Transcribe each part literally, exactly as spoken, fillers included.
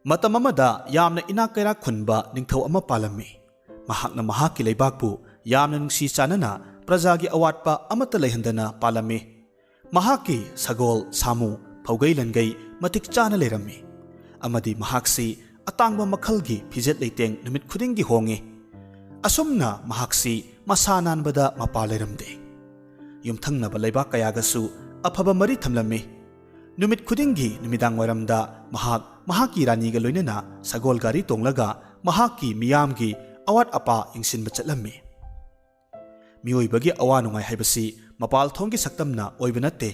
ꯃꯇꯝ ꯑꯃꯗ ꯌꯥꯝꯅ ꯏꯅꯥꯛ ꯀꯩꯔꯥꯛ ꯈꯨꯟꯕ ꯅꯤꯡꯊꯧ ꯑꯃ ꯄꯥꯜꯂꯝꯃꯤ꯫ ꯃꯍꯥꯛꯅ ꯃꯍꯥꯛꯀꯤ ꯂꯩꯕꯥꯛꯄꯨ ꯌꯥꯝꯅ ꯅꯨꯡꯁꯤ ꯆꯥꯟꯅꯅ ꯄ꯭ꯔꯖꯥꯒꯤ ꯑꯋꯥꯠꯄ ꯑꯃꯠꯇ ꯂꯩꯍꯟꯗꯅ ꯄꯥꯜꯂꯝꯃꯤ꯫ ꯃꯍꯥꯛꯀꯤ ꯁꯒꯣꯜ, ꯁꯥꯃꯨ, ꯐꯧꯒꯩ ꯂꯟꯒꯩ ꯃꯇꯤꯛ ꯆꯥꯅ ꯂꯩꯔꯝꯃꯤ, ꯑꯃꯗꯤ ꯃꯍꯥꯛꯁꯤ ꯑꯇꯥꯡꯕ ꯃꯈꯜꯒꯤ ꯐꯤꯖꯦꯠ ꯂꯩꯇꯦꯡ ꯅꯨꯃꯤꯠ ꯈꯨꯗꯤꯡꯒꯤ ꯍꯣꯡꯉꯤ꯫ ꯑꯁꯨꯝꯅ ꯃꯍꯥꯛꯁꯤ ꯃꯁꯥ ꯅꯥꯟꯕꯗ ꯃꯄꯥ ꯂꯩꯔꯝꯗꯦ꯫ ꯌꯨꯝꯊꯪꯅꯕ ꯂꯩꯕꯥꯛ ꯀꯌꯥꯒꯁꯨ ꯑꯐꯕ ꯃꯔꯤ ꯊꯝꯂꯝꯃꯤ꯫ ꯅꯨꯃꯤꯠ ꯈꯨꯗꯤꯡꯒꯤ ꯅꯨꯃꯤꯗꯥꯡ ꯋꯥꯏꯔꯝꯗ ꯃꯍꯥꯛ ꯃꯍꯥꯛꯀꯤ ꯔꯥꯅꯤꯒ ꯂꯣꯏꯅꯅ ꯁꯒꯣꯜ ꯒꯥꯔꯤ ꯇꯣꯡꯂꯒ ꯃꯍꯥꯛꯀꯤ ꯃꯤꯌꯥꯝꯒꯤ ꯑꯋꯥꯠ ꯑꯄꯥ ꯌꯦꯡꯁꯤꯟꯕ ꯆꯠꯂꯝꯃꯤ꯫ ꯃꯤꯑꯣꯏꯕꯒꯤ ꯑꯋꯥ ꯅꯨꯡꯉꯥꯏ ꯍꯥꯏꯕꯁꯤ ꯃꯄꯥꯜ ꯊꯣꯡꯒꯤ ꯁꯛꯇꯝꯅ ꯑꯣꯏꯕ ꯅꯠꯇꯦ꯫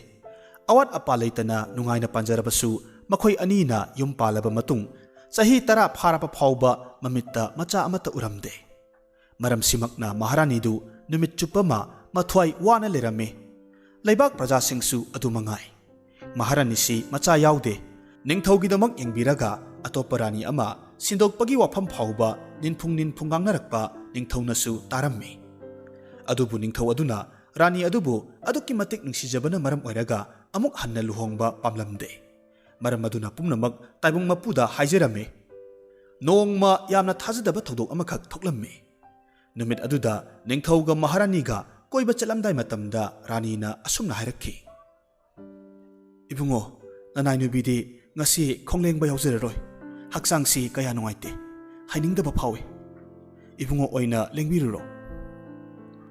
ꯑꯋꯥꯠ ꯑꯄꯥ ꯂꯩꯇꯅ ꯅꯨꯡꯉꯥꯏꯅ ꯄꯥꯟꯖꯔꯕꯁꯨ, ꯃꯈꯣꯏ ꯑꯅꯤꯅ ꯌꯨꯝ ꯄꯥꯜꯂꯕ ꯃꯇꯨꯡ ꯆꯍꯤ ꯇꯔꯥ ꯐꯥꯔꯕ ꯐꯥꯎꯕ ꯃꯃꯤꯠꯇ ꯃꯆꯥ ꯑꯃꯠꯇ ꯎꯔꯝꯗꯦ꯫ ꯃꯔꯝꯁꯤꯃꯛꯅ ꯃꯍꯥꯔꯥꯅꯤꯗꯨ ꯅꯨꯃꯤꯠ ꯆꯨꯞꯄ ꯑꯃ ꯃꯊ꯭ꯋꯥꯏ ꯋꯥꯅ ꯂꯩꯔꯝꯃꯤ꯫ ꯂꯩꯕꯥꯛ ꯄ꯭ꯔꯖꯥꯁꯤꯡꯁꯨ ꯑꯗꯨ ꯃꯉꯥꯏ꯫ ꯃꯍꯥꯔꯥꯅꯤꯁꯤ ꯃꯆꯥ ꯌꯥꯎꯗꯦ꯫ ꯅꯤꯡꯊꯧꯒꯤꯗꯃꯛ ꯌꯦꯡꯕꯤꯔꯒ ꯑꯇꯣꯞꯄ ꯔꯥꯅꯤ ꯑꯃ ꯁꯤꯟꯗꯣꯛꯄꯒꯤ ꯋꯥꯐꯝ ꯐꯥꯎꯕ ꯅꯤꯟꯐꯨꯡ ꯅꯤꯟꯐꯨꯡ ꯉꯥꯡꯅꯔꯛꯄ ꯅꯤꯡꯊꯧꯅꯁꯨ ꯇꯥꯔꯝꯃꯤ꯫ ꯑꯗꯨꯕꯨ ꯅꯤꯡꯊꯧ ꯑꯗꯨꯅ ꯔꯥꯅꯤ ꯑꯗꯨꯕꯨ ꯑꯗꯨꯛꯀꯤ ꯃꯇꯤꯛ ꯅꯨꯡꯁꯤꯖꯕꯅ ꯃꯔꯝ ꯑꯣꯏꯔꯒ ꯑꯃꯨꯛ ꯍꯟꯅ ꯂꯨꯍꯣꯡꯕ ꯄꯥꯝꯂꯝꯗꯦ꯫ ꯃꯔꯝ ꯑꯗꯨꯅ ꯄꯨꯝꯅꯃꯛ ꯇꯥꯏꯕꯪ ꯃꯄꯨꯗ ꯍꯥꯏꯖꯔꯝꯃꯤ꯫ ꯅꯣꯡꯃ ꯌꯥꯝꯅ ꯊꯥꯖꯗꯕ ꯊꯧꯗꯣꯛ ꯑꯃꯈꯛ ꯊꯣꯛꯂꯝꯃꯤ꯫ ꯅꯨꯃꯤꯠ ꯑꯗꯨꯗ ꯅꯤꯡꯊꯧꯒ ꯃꯍꯥꯔꯥꯅꯤꯒ ꯀꯣꯏꯕ ꯆꯠꯂꯝꯗꯥꯏ ꯃꯇꯝꯗ ꯔꯥꯅꯤꯅ ꯑꯁꯨꯝꯅ ꯍꯥꯏꯔꯛꯈꯤ, "ꯏꯕꯨꯡꯉꯣ, ꯅꯅꯥꯏ ꯅꯨꯄꯤꯗꯤ ꯉꯁꯤ ꯈꯣꯡꯂꯦꯡꯕ ꯌꯥꯎꯖꯔꯔꯣꯏ꯫ ꯍꯛꯆꯥꯡꯁꯤ ꯀꯌꯥ ꯅꯨꯡꯉꯥꯏꯇꯦ꯫ ꯍꯥꯏꯅꯤꯡꯗꯕ ꯐꯥꯎꯏ꯫ ꯏꯕꯨꯡꯉꯣ ꯑꯣꯏꯅ ꯂꯦꯡꯕꯤꯔꯨꯔꯣ꯫"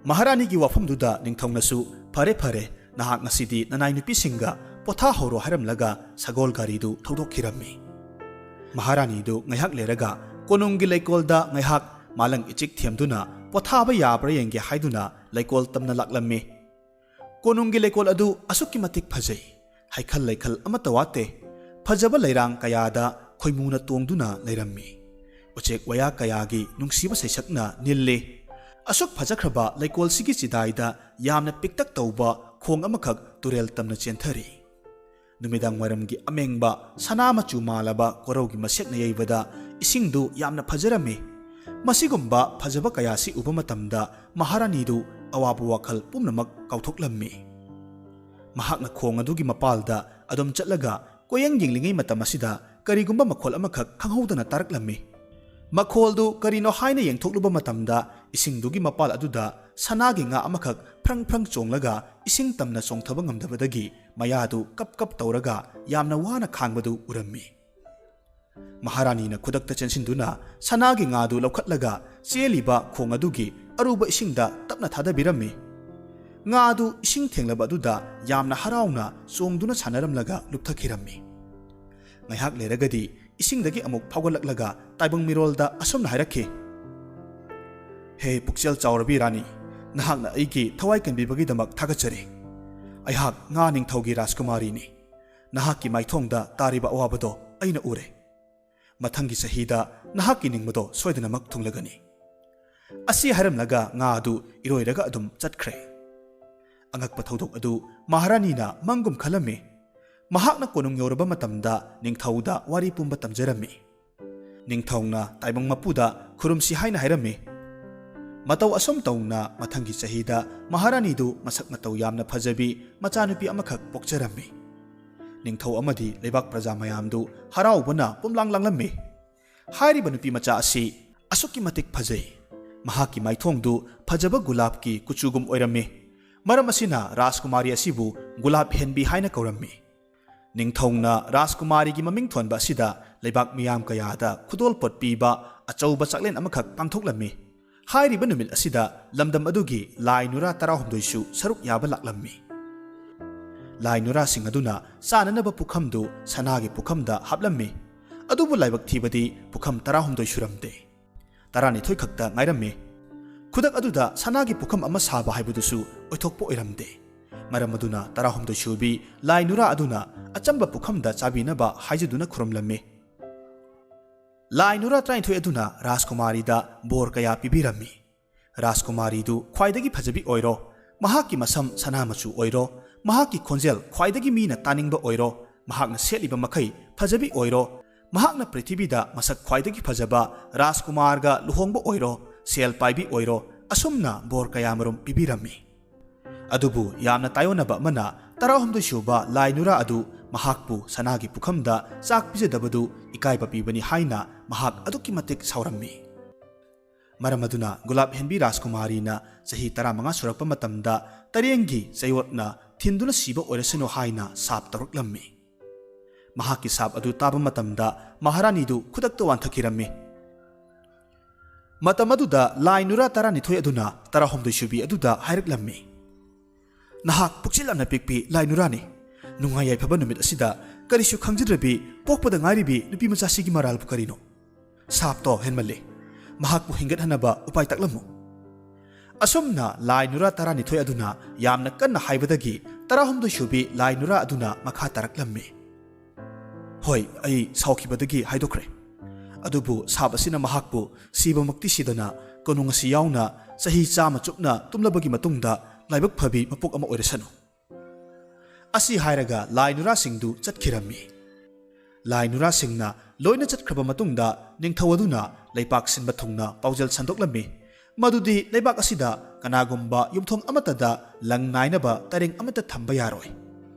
ꯃꯍꯥꯔꯥꯅꯤꯒꯤ ꯋꯥꯐꯝꯗꯨꯗ ꯅꯤꯡꯊꯧꯅꯁꯨ, "ꯐꯔꯦ, ꯐꯔꯦ, ꯅꯍꯥꯛ ꯉꯁꯤꯗꯤ ꯅꯅꯥꯏ ꯅꯨꯄꯤꯁꯤꯡꯒ ꯄꯣꯊꯥꯍꯧꯔꯣ" ꯍꯥꯏꯔꯝꯂꯒ ꯁꯒꯣꯜ ꯒꯥꯔꯤꯗꯨ ꯊꯧꯗꯣꯛꯈꯤꯔꯝꯃꯤ꯫ ꯃꯍꯥꯔꯥꯅꯤꯗꯨ ꯉꯥꯏꯍꯥꯛ ꯂꯩꯔꯒ ꯀꯣꯅꯨꯡꯒꯤ ꯂꯩꯀꯣꯜꯗ ꯉꯥꯏꯍꯥꯛ ꯃꯥꯂꯪ ꯏꯆꯤꯛ ꯊꯦꯝꯗꯨꯅ ꯄꯣꯊꯥꯕ ꯌꯥꯕ꯭ꯔꯥ ꯌꯦꯡꯒꯦ ꯍꯥꯏꯗꯨꯅ ꯂꯩꯀꯣꯜ ꯇꯝꯅ ꯂꯥꯛꯂꯝꯃꯤ꯫ ꯀꯣꯅꯨꯡꯒꯤ ꯂꯩꯀꯣꯜ ꯑꯗꯨ ꯑꯁꯨꯛꯀꯤ ꯃꯇꯤꯛ ꯐꯖꯩ꯫ ꯍꯩꯈꯜ ꯂꯩꯈꯜ ꯑꯃꯠꯇ ꯋꯥꯠꯇꯦ꯫ ꯐꯖꯕ ꯂꯩꯔꯥꯡ ꯀꯌꯥꯗ ꯈꯣꯏꯃꯨꯅ ꯇꯣꯡꯗꯨꯅ ꯂꯩꯔꯝꯃꯤ꯫ ꯎꯆꯦꯛ ꯋꯥꯌꯥ ꯀꯌꯥꯒꯤ ꯅꯨꯡꯁꯤꯕ ꯁꯩꯁꯛꯅ ꯅꯤꯜꯂꯤ꯫ ꯑꯁꯨꯛ ꯐꯖꯈ꯭ꯔꯕ ꯂꯩꯀꯣꯜꯁꯤꯒꯤ ꯆꯤꯗꯥꯏꯗ ꯌꯥꯝꯅ ꯄꯤꯛꯇꯛ ꯇꯧꯕ ꯈꯣꯡ ꯑꯃꯈꯛ ꯇꯨꯔꯦꯜ ꯇꯝꯅ ꯆꯦꯟꯊꯔꯤ꯫ ꯅꯨꯃꯤꯗꯥꯡ ꯋꯥꯏꯔꯝꯒꯤ ꯑꯃꯦꯡꯕ ꯁꯅꯥ ꯃꯆꯨ ꯃꯥꯜꯂꯕ ꯀꯣꯔꯧꯒꯤ ꯃꯁꯦꯛꯅ ꯌꯩꯕꯗ ꯏꯁꯤꯡꯗꯨ ꯌꯥꯝꯅ ꯐꯖꯔꯝꯃꯤ꯫ ꯃꯁꯤꯒꯨꯝꯕ ꯐꯖꯕ ꯀꯌꯥꯁꯤ ꯎꯕ ꯃꯇꯝꯗ ꯃꯍꯥꯔꯥꯅꯤꯗꯨ ꯑꯋꯥꯕ ꯋꯥꯈꯜ ꯄꯨꯝꯅꯃꯛ ꯀꯥꯎꯊꯣꯛꯂꯝꯃꯤ꯫ ꯃꯍꯥꯛꯅ ꯈꯣꯡ ꯑꯗꯨꯒꯤ ꯃꯄꯥꯜꯗ ꯑꯗꯨꯝ ꯆꯠꯂꯒ ꯀꯣꯌꯦꯡ ꯌꯦꯡꯂꯤꯉꯩ ꯃꯇꯝ ꯑꯁꯤꯗ ꯀꯔꯤꯒꯨꯝꯕ ꯃꯈꯣꯜ ꯑꯃꯈꯛ ꯈꯪꯍꯧꯗꯅ ꯇꯥꯔꯛꯂꯝꯃꯤ꯫ ꯃꯈꯣꯜꯗꯨ ꯀꯔꯤꯅꯣ ꯍꯥꯏꯅ ꯌꯦꯡꯊꯣꯛꯂꯨꯕ ꯃꯇꯝꯗ, ꯏꯁꯤꯡꯗꯨꯒꯤ ꯃꯄꯥꯜ ꯑꯗꯨꯗ ꯁꯅꯥꯒꯤ ꯉꯥ ꯑꯃꯈꯛ ꯐ꯭ꯔꯪ ꯐ꯭ꯔꯪ ꯆꯣꯡꯂꯒ ꯏꯁꯤꯡ ꯇꯝꯅ ꯆꯣꯡꯊꯕ ꯉꯝꯗꯕꯗꯒꯤ ꯃꯌꯥꯗꯨ ꯀꯞ ꯀꯞ ꯇꯧꯔꯒ ꯌꯥꯝꯅ ꯋꯥꯅ ꯈꯥꯡꯕꯗꯨ ꯎꯔꯝꯃꯤ꯫ ꯃꯍꯥꯔꯥꯅꯤꯅ ꯈꯨꯗꯛꯇ ꯆꯦꯟꯁꯤꯟꯗꯨꯅ ꯁꯅꯥꯒꯤ ꯉꯥꯗꯨ ꯂꯧꯈꯠꯂꯒ ꯆꯦꯜꯂꯤꯕ ꯈꯣꯡ ꯑꯗꯨꯒꯤ ꯑꯔꯨꯕ ꯏꯁꯤꯡꯗ ꯇꯞꯅ ꯊꯥꯗꯕꯤꯔꯝꯃꯤ꯫ ꯉꯥꯗꯨ ꯏꯁꯤꯡ ꯊꯦꯡꯂꯕ ꯑꯗꯨꯗ ꯌꯥꯝꯅ ꯍꯔꯥꯎꯅ ꯆꯣꯡꯗꯨꯅ ꯁꯥꯟꯅꯔꯝꯂꯒ ꯂꯨꯞꯊꯈꯤꯔꯝꯃꯤ꯫ ꯉꯥꯏꯍꯥꯛ ꯂꯩꯔꯒꯗꯤ ꯏꯁꯤꯡꯗꯒꯤ ꯑꯃꯨꯛ ꯐꯥꯎꯒꯠꯂꯛꯂꯒ ꯇꯥꯏꯕꯪ ꯃꯤꯔꯣꯜꯗ ꯑꯁꯨꯝꯅ ꯍꯥꯏꯔꯛꯈꯤ, "ꯍꯦ ꯄꯨꯛꯆꯦꯜ ꯆꯥꯎꯔꯕꯤ ꯔꯥꯅꯤ, ꯅꯍꯥꯛꯅ ꯑꯩꯒꯤ ꯊꯋꯥꯏ ꯀꯟꯕꯤꯕꯒꯤꯗꯃꯛ ꯊꯥꯒꯠꯆꯔꯤ꯫ ꯑꯩꯍꯥꯛ ꯉꯥ ꯅꯤꯡꯊꯧꯒꯤ ꯔꯥꯖꯀꯨꯃꯥꯔꯤꯅꯤ꯫ ꯅꯍꯥꯛꯀꯤ ꯃꯥꯏꯊꯣꯡꯗ ꯇꯥꯔꯤꯕ ꯑꯋꯥꯕꯗꯣ ꯑꯩꯅ ꯎꯔꯦ꯫ ꯃꯊꯪꯒꯤ ꯆꯍꯤꯗ ꯅꯍꯥꯛꯀꯤ ꯅꯤꯡꯕꯗꯣ ꯁꯣꯏꯗꯅꯃꯛ ꯊꯨꯡꯂꯒꯅꯤ꯫" ꯑꯁꯤ ꯍꯥꯏꯔꯝꯂꯒ ꯉꯥ ꯑꯗꯨ ꯏꯔꯣꯏꯔꯒ ꯑꯗꯨꯝ ꯆꯠꯈ꯭ꯔꯦ꯫ ꯑꯉꯛꯄ ꯊꯧꯗꯣꯛ ꯑꯗꯨ ꯃꯍꯥꯔꯥꯅꯤꯅ ꯃꯪꯒꯨꯝ ꯈꯜꯂꯝꯃꯤ꯫ ꯃꯍꯥꯛꯅ ꯀꯣꯅꯨꯡ ꯌꯧꯔꯕ ꯃꯇꯝꯗ ꯅꯤꯡꯊꯧꯗ ꯋꯥꯔꯤ ꯄꯨꯝꯕ ꯇꯝꯖꯔꯝꯃꯤ꯫ ꯅꯤꯡꯊꯧꯅ ꯇꯥꯏꯕꯪ ꯃꯄꯨꯗ ꯈꯨꯔꯨꯝꯁꯤ ꯍꯥꯏꯅ ꯍꯥꯏꯔꯝꯃꯤ꯫ ꯃꯇꯧ ꯑꯁꯨꯝ ꯇꯧꯅ ꯃꯊꯪꯒꯤ ꯆꯍꯤꯗ ꯃꯍꯥꯔꯥꯅꯤꯗꯨ ꯃꯁꯛ ꯃꯇꯧ ꯌꯥꯝꯅ ꯐꯖꯕꯤ ꯃꯆꯥꯅꯨꯄꯤ ꯑꯃꯈꯛ ꯄꯣꯛꯆꯔꯝꯃꯤ꯫ ꯅꯤꯡꯊꯧ ꯑꯃꯗꯤ ꯂꯩꯕꯥꯛ ꯄ꯭ꯔꯖꯥ ꯃꯌꯥꯝꯗꯨ ꯍꯔꯥꯎꯕꯅ ꯄꯨꯝꯂꯥꯡ ꯂꯥꯡꯂꯝꯃꯤ꯫ ꯍꯥꯏꯔꯤꯕ ꯅꯨꯄꯤ ꯃꯆꯥ ꯑꯁꯤ ꯑꯁꯨꯛꯀꯤ ꯃꯇꯤꯛ ꯐꯖꯩ꯫ ꯃꯍꯥꯛꯀꯤ ꯃꯥꯏꯊꯣꯡꯗꯨ ꯐꯖꯕ ꯒꯨꯂꯥꯞꯀꯤ ꯀꯨꯆꯨꯒꯨꯝ ꯑꯣꯏꯔꯝꯃꯤ꯫ ꯃꯔꯝ ꯑꯁꯤꯅ ꯔꯥꯖꯀꯨꯃꯥꯔꯤ ꯑꯁꯤꯕꯨ ꯒꯨꯂꯥꯞ ꯍꯦꯟꯕꯤ ꯍꯥꯏꯅ ꯀꯧꯔꯝꯃꯤ꯫ ꯅꯤꯡꯊꯧꯅ ꯔꯥꯖꯀꯨꯃꯥꯔꯤꯒꯤ ꯃꯃꯤꯡ ꯊꯣꯟꯕ ꯑꯁꯤꯗ ꯂꯩꯕꯥꯛ ꯃꯤꯌꯥꯝ ꯀꯌꯥꯗ ꯈꯨꯗꯣꯜꯄꯣꯠ ꯄꯤꯕ ꯑꯆꯧꯕ ꯆꯥꯛꯂꯦꯟ ꯑꯃꯈꯛ ꯄꯥꯡꯊꯣꯛꯂꯝꯃꯤ꯫ ꯍꯥꯏꯔꯤꯕ ꯅꯨꯃꯤꯠ ꯑꯁꯤꯗ ꯂꯝꯗꯝ ꯑꯗꯨꯒꯤ ꯂꯥꯏ ꯅꯨꯔꯥ ꯇꯔꯥꯍꯨꯝꯗꯣꯏꯁꯨ ꯁꯔꯨꯛ ꯌꯥꯕ ꯂꯥꯛꯂꯝꯃꯤ꯫ ꯂꯥꯏ ꯅꯨꯔꯥꯁꯤꯡ ꯑꯗꯨꯅ ꯆꯥꯅꯅꯕ ꯄꯨꯈꯝꯗꯨ ꯁꯅꯥꯒꯤ ꯄꯨꯈꯝꯗ ꯍꯥꯞꯂꯝꯃꯤ꯫ ꯑꯗꯨꯕꯨ ꯂꯥꯏꯕꯛ ꯊꯤꯕꯗꯤ ꯄꯨꯈꯝ ꯇꯔꯥꯍꯨꯝꯗꯣꯏ ꯁꯨꯔꯝꯗꯦ꯫ ꯇꯔꯥꯅꯤꯊꯣꯏ ꯈꯛꯇ ꯉꯥꯏꯔꯝꯃꯤ꯫ ꯈꯨꯗꯛ ꯑꯗꯨꯗ ꯁꯅꯥꯒꯤ ꯄꯨꯈꯝ ꯑꯃ ꯁꯥꯕ ꯍꯥꯏꯕꯗꯨꯁꯨ ꯑꯣꯏꯊꯣꯛꯄ ꯑꯣꯏꯔꯝꯗꯦ꯫ ꯃꯔꯝ ꯑꯗꯨꯅ ꯇꯔꯥꯍꯨꯝꯗꯣꯏ ꯁꯨꯕꯤ ꯂꯥꯏ ꯅꯨꯔꯥ ꯑꯗꯨꯅ ꯑꯆꯝꯕ ꯄꯨꯈꯝꯗ ꯆꯥꯕꯤꯅꯕ ꯍꯥꯏꯖꯗꯨꯅ ꯈꯨꯔꯨꯝꯂꯝꯃꯤ꯫ ꯂꯥꯏ ꯅꯨꯔꯥ ꯇꯔꯥꯅꯤꯊꯣꯏ ꯑꯗꯨꯅ ꯔꯥꯖꯀꯨꯃꯥꯔꯤꯗ ꯕꯣꯔ ꯀꯌꯥ ꯄꯤꯕꯤꯔꯝꯃꯤ꯫ ꯔꯥꯖꯀꯨꯃꯥꯔꯤꯗꯨ ꯈ꯭ꯋꯥꯏꯗꯒꯤ ꯐꯖꯕꯤ ꯑꯣꯏꯔꯣ, ꯃꯍꯥꯛꯀꯤ ꯃꯁꯝ ꯁꯅꯥ ꯃꯆꯨ ꯑꯣꯏꯔꯣ, ꯃꯍꯥꯛꯀꯤ ꯈꯣꯟꯖꯦꯜ ꯈ꯭ꯋꯥꯏꯗꯒꯤ ꯃꯤꯅ ꯇꯥꯅꯤꯡꯕ ꯑꯣꯏꯔꯣ, ꯃꯍꯥꯛꯅ ꯁꯦꯠꯂꯤꯕ ꯃꯈꯩ ꯐꯖꯕꯤ ꯑꯣꯏꯔꯣ, ꯃꯍꯥꯛꯅ ꯄ꯭ꯔꯤꯊꯤꯕꯤꯗ ꯃꯁꯛ ꯈ꯭ꯋꯥꯏꯗꯒꯤ ꯐꯖꯕ ꯔꯥꯖꯀꯨꯃꯥꯔꯒ ꯂꯨꯍꯣꯡꯕ ꯑꯣꯏꯔꯣ, ꯁꯦꯜ ꯄꯥꯏꯕꯤ ꯑꯣꯏꯔꯣ, ꯑꯁꯨꯝꯅ ꯕꯣꯔ ꯀꯌꯥꯃꯔꯨꯝ ꯄꯤꯕꯤꯔꯝꯃꯤ꯫ ꯑꯗꯨꯕꯨ ꯌꯥꯝꯅ ꯇꯥꯏꯑꯣꯟꯅꯕ ꯑꯃꯅ, ꯇꯔꯥꯍꯨꯝꯗꯣꯏ ꯁꯨꯕ ꯂꯥꯏ ꯅꯨꯔꯥ ꯑꯗꯨ ꯃꯍꯥꯛꯄꯨ ꯁꯅꯥꯒꯤ ꯄꯨꯈꯝꯗ ꯆꯥꯛ ꯄꯤꯖꯗꯕꯗꯨ ꯏꯀꯥꯏꯕ ꯄꯤꯕꯅꯤ ꯍꯥꯏꯅ ꯃꯍꯥꯛ ꯑꯗꯨꯛꯀꯤ ꯃꯇꯤꯛ ꯁꯥꯎꯔꯝꯃꯤ꯫ ꯃꯔꯝ ꯑꯗꯨꯅ ꯒꯨꯂꯥꯕ ꯍꯦꯟꯕꯤ ꯔꯥꯖꯀꯨꯃꯥꯔꯤꯅ ꯆꯍꯤ ꯇꯔꯥꯃꯉꯥ ꯁꯨꯔꯛꯄ ꯃꯇꯝꯗ ꯇꯔꯦꯡꯒꯤ ꯆꯌꯣꯠꯅ ꯊꯤꯟꯗꯨꯅ ꯁꯤꯕ ꯑꯣꯏꯔꯁꯅꯨ ꯍꯥꯏꯅ ꯁꯥꯞ ꯇꯧꯔꯛꯂꯝꯃꯤ꯫ ꯃꯍꯥꯛꯀꯤ ꯁꯥꯞ ꯑꯗꯨ ꯇꯥꯕ ꯃꯇꯝꯗ ꯃꯍꯥꯔꯥꯅꯤꯗꯨ ꯈꯨꯗꯛꯇ ꯋꯥꯟꯊꯈꯤꯔꯝꯃꯤ꯫ ꯃꯇꯝ ꯑꯗꯨꯗ ꯂꯥꯏ ꯅꯨꯔꯥ ꯇꯔꯥꯅꯤꯊꯣꯏ ꯑꯗꯨꯅ ꯇꯔꯥꯍꯨꯝꯗꯣꯏ ꯁꯨꯕꯤ ꯑꯗꯨꯗ ꯍꯥꯏꯔꯛꯂꯝꯃꯤ, "ꯅꯍꯥꯛ ꯄꯨꯛꯆꯦꯜ ꯌꯥꯝꯅ ꯄꯤꯛꯄꯤ ꯂꯥꯏ ꯅꯨꯔꯥꯅꯤ꯫ ꯅꯨꯡꯉꯥꯏ ꯌꯥꯏꯐꯕ ꯅꯨꯃꯤꯠ ꯑꯁꯤꯗ ꯀꯔꯤꯁꯨ ꯈꯪꯖꯗ꯭ꯔꯕꯤ ꯄꯣꯛꯄꯗ ꯉꯥꯏꯔꯤꯕꯤ ꯅꯨꯄꯤ ꯃꯆꯥꯁꯤꯒꯤ ꯃꯔꯥꯜꯕꯨ ꯀꯔꯤꯅꯣ? ꯁꯥꯞꯇꯣ ꯍꯦꯟꯃꯜꯂꯤ꯫ ꯃꯍꯥꯛꯄꯨ ꯍꯤꯡꯒꯠꯍꯟꯅꯕ ꯎꯄꯥꯏ ꯇꯥꯛꯂꯝꯃꯨ꯫" ꯑꯁꯨꯝꯅ ꯂꯥꯏ ꯅꯨꯔꯥ ꯇꯔꯥꯅꯤꯊꯣꯏ ꯑꯗꯨꯅ ꯌꯥꯝꯅ ꯀꯟꯅ ꯍꯥꯏꯕꯗꯒꯤ ꯇꯔꯥꯍꯨꯝꯗꯣꯏ ꯁꯨꯕꯤ ꯂꯥꯏ ꯅꯨꯔꯥ ꯑꯗꯨꯅ ꯃꯈꯥ ꯇꯥꯔꯛꯂꯝꯃꯤ, "ꯍꯣꯏ, ꯑꯩ ꯁꯥꯎꯈꯤꯕꯗꯒꯤ ꯍꯥꯏꯗꯣꯛꯈ꯭ꯔꯦ꯫ ꯑꯗꯨꯕꯨ ꯁꯥꯞ ꯑꯁꯤꯅ ꯃꯍꯥꯛꯄꯨ ꯁꯤꯕꯃꯛꯇꯤ ꯁꯤꯗꯅ ꯀꯣꯅꯨꯡ ꯑꯁꯤ ꯌꯥꯎꯅ ꯆꯍꯤ ꯆꯥꯝꯃ ꯆꯨꯞꯅ ꯇꯨꯝꯂꯕꯒꯤ ꯃꯇꯨꯡꯗ ꯂꯥꯏꯕꯛ ꯐꯕꯤ ꯃꯄꯣꯛ ꯑꯃ ꯑꯣꯏꯔꯁꯅꯨ꯫" ꯑꯁꯤ ꯍꯥꯏꯔꯒ ꯂꯥꯏ ꯅꯨꯔꯥꯁꯤꯡꯗꯨ ꯆꯠꯈꯤꯔꯝꯃꯤ꯫ ꯂꯥꯏ ꯅꯨꯔꯥꯁꯤꯡꯅ ꯂꯣꯏꯅ ꯆꯠꯈ꯭ꯔꯕ ꯃꯇꯨꯡꯗ ꯅꯤꯡꯊꯧ ꯑꯗꯨꯅ ꯂꯩꯄꯥꯛ ꯁꯤꯟꯕ ꯊꯨꯡꯅ ꯄꯥꯎꯖꯦꯜ ꯁꯟꯗꯣꯛꯂꯝꯃꯤ, ꯃꯗꯨꯗꯤ ꯂꯩꯕꯥꯛ ꯑꯁꯤꯗ ꯀꯅꯥꯒꯨꯝꯕ ꯌꯨꯝꯊꯣꯡ ꯑꯃꯠꯇꯗ ꯂꯪ ꯅꯥꯏꯅꯕ ꯇꯔꯦꯡ ꯑꯃꯠꯇ ꯊꯝꯕ ꯌꯥꯔꯣꯏ꯫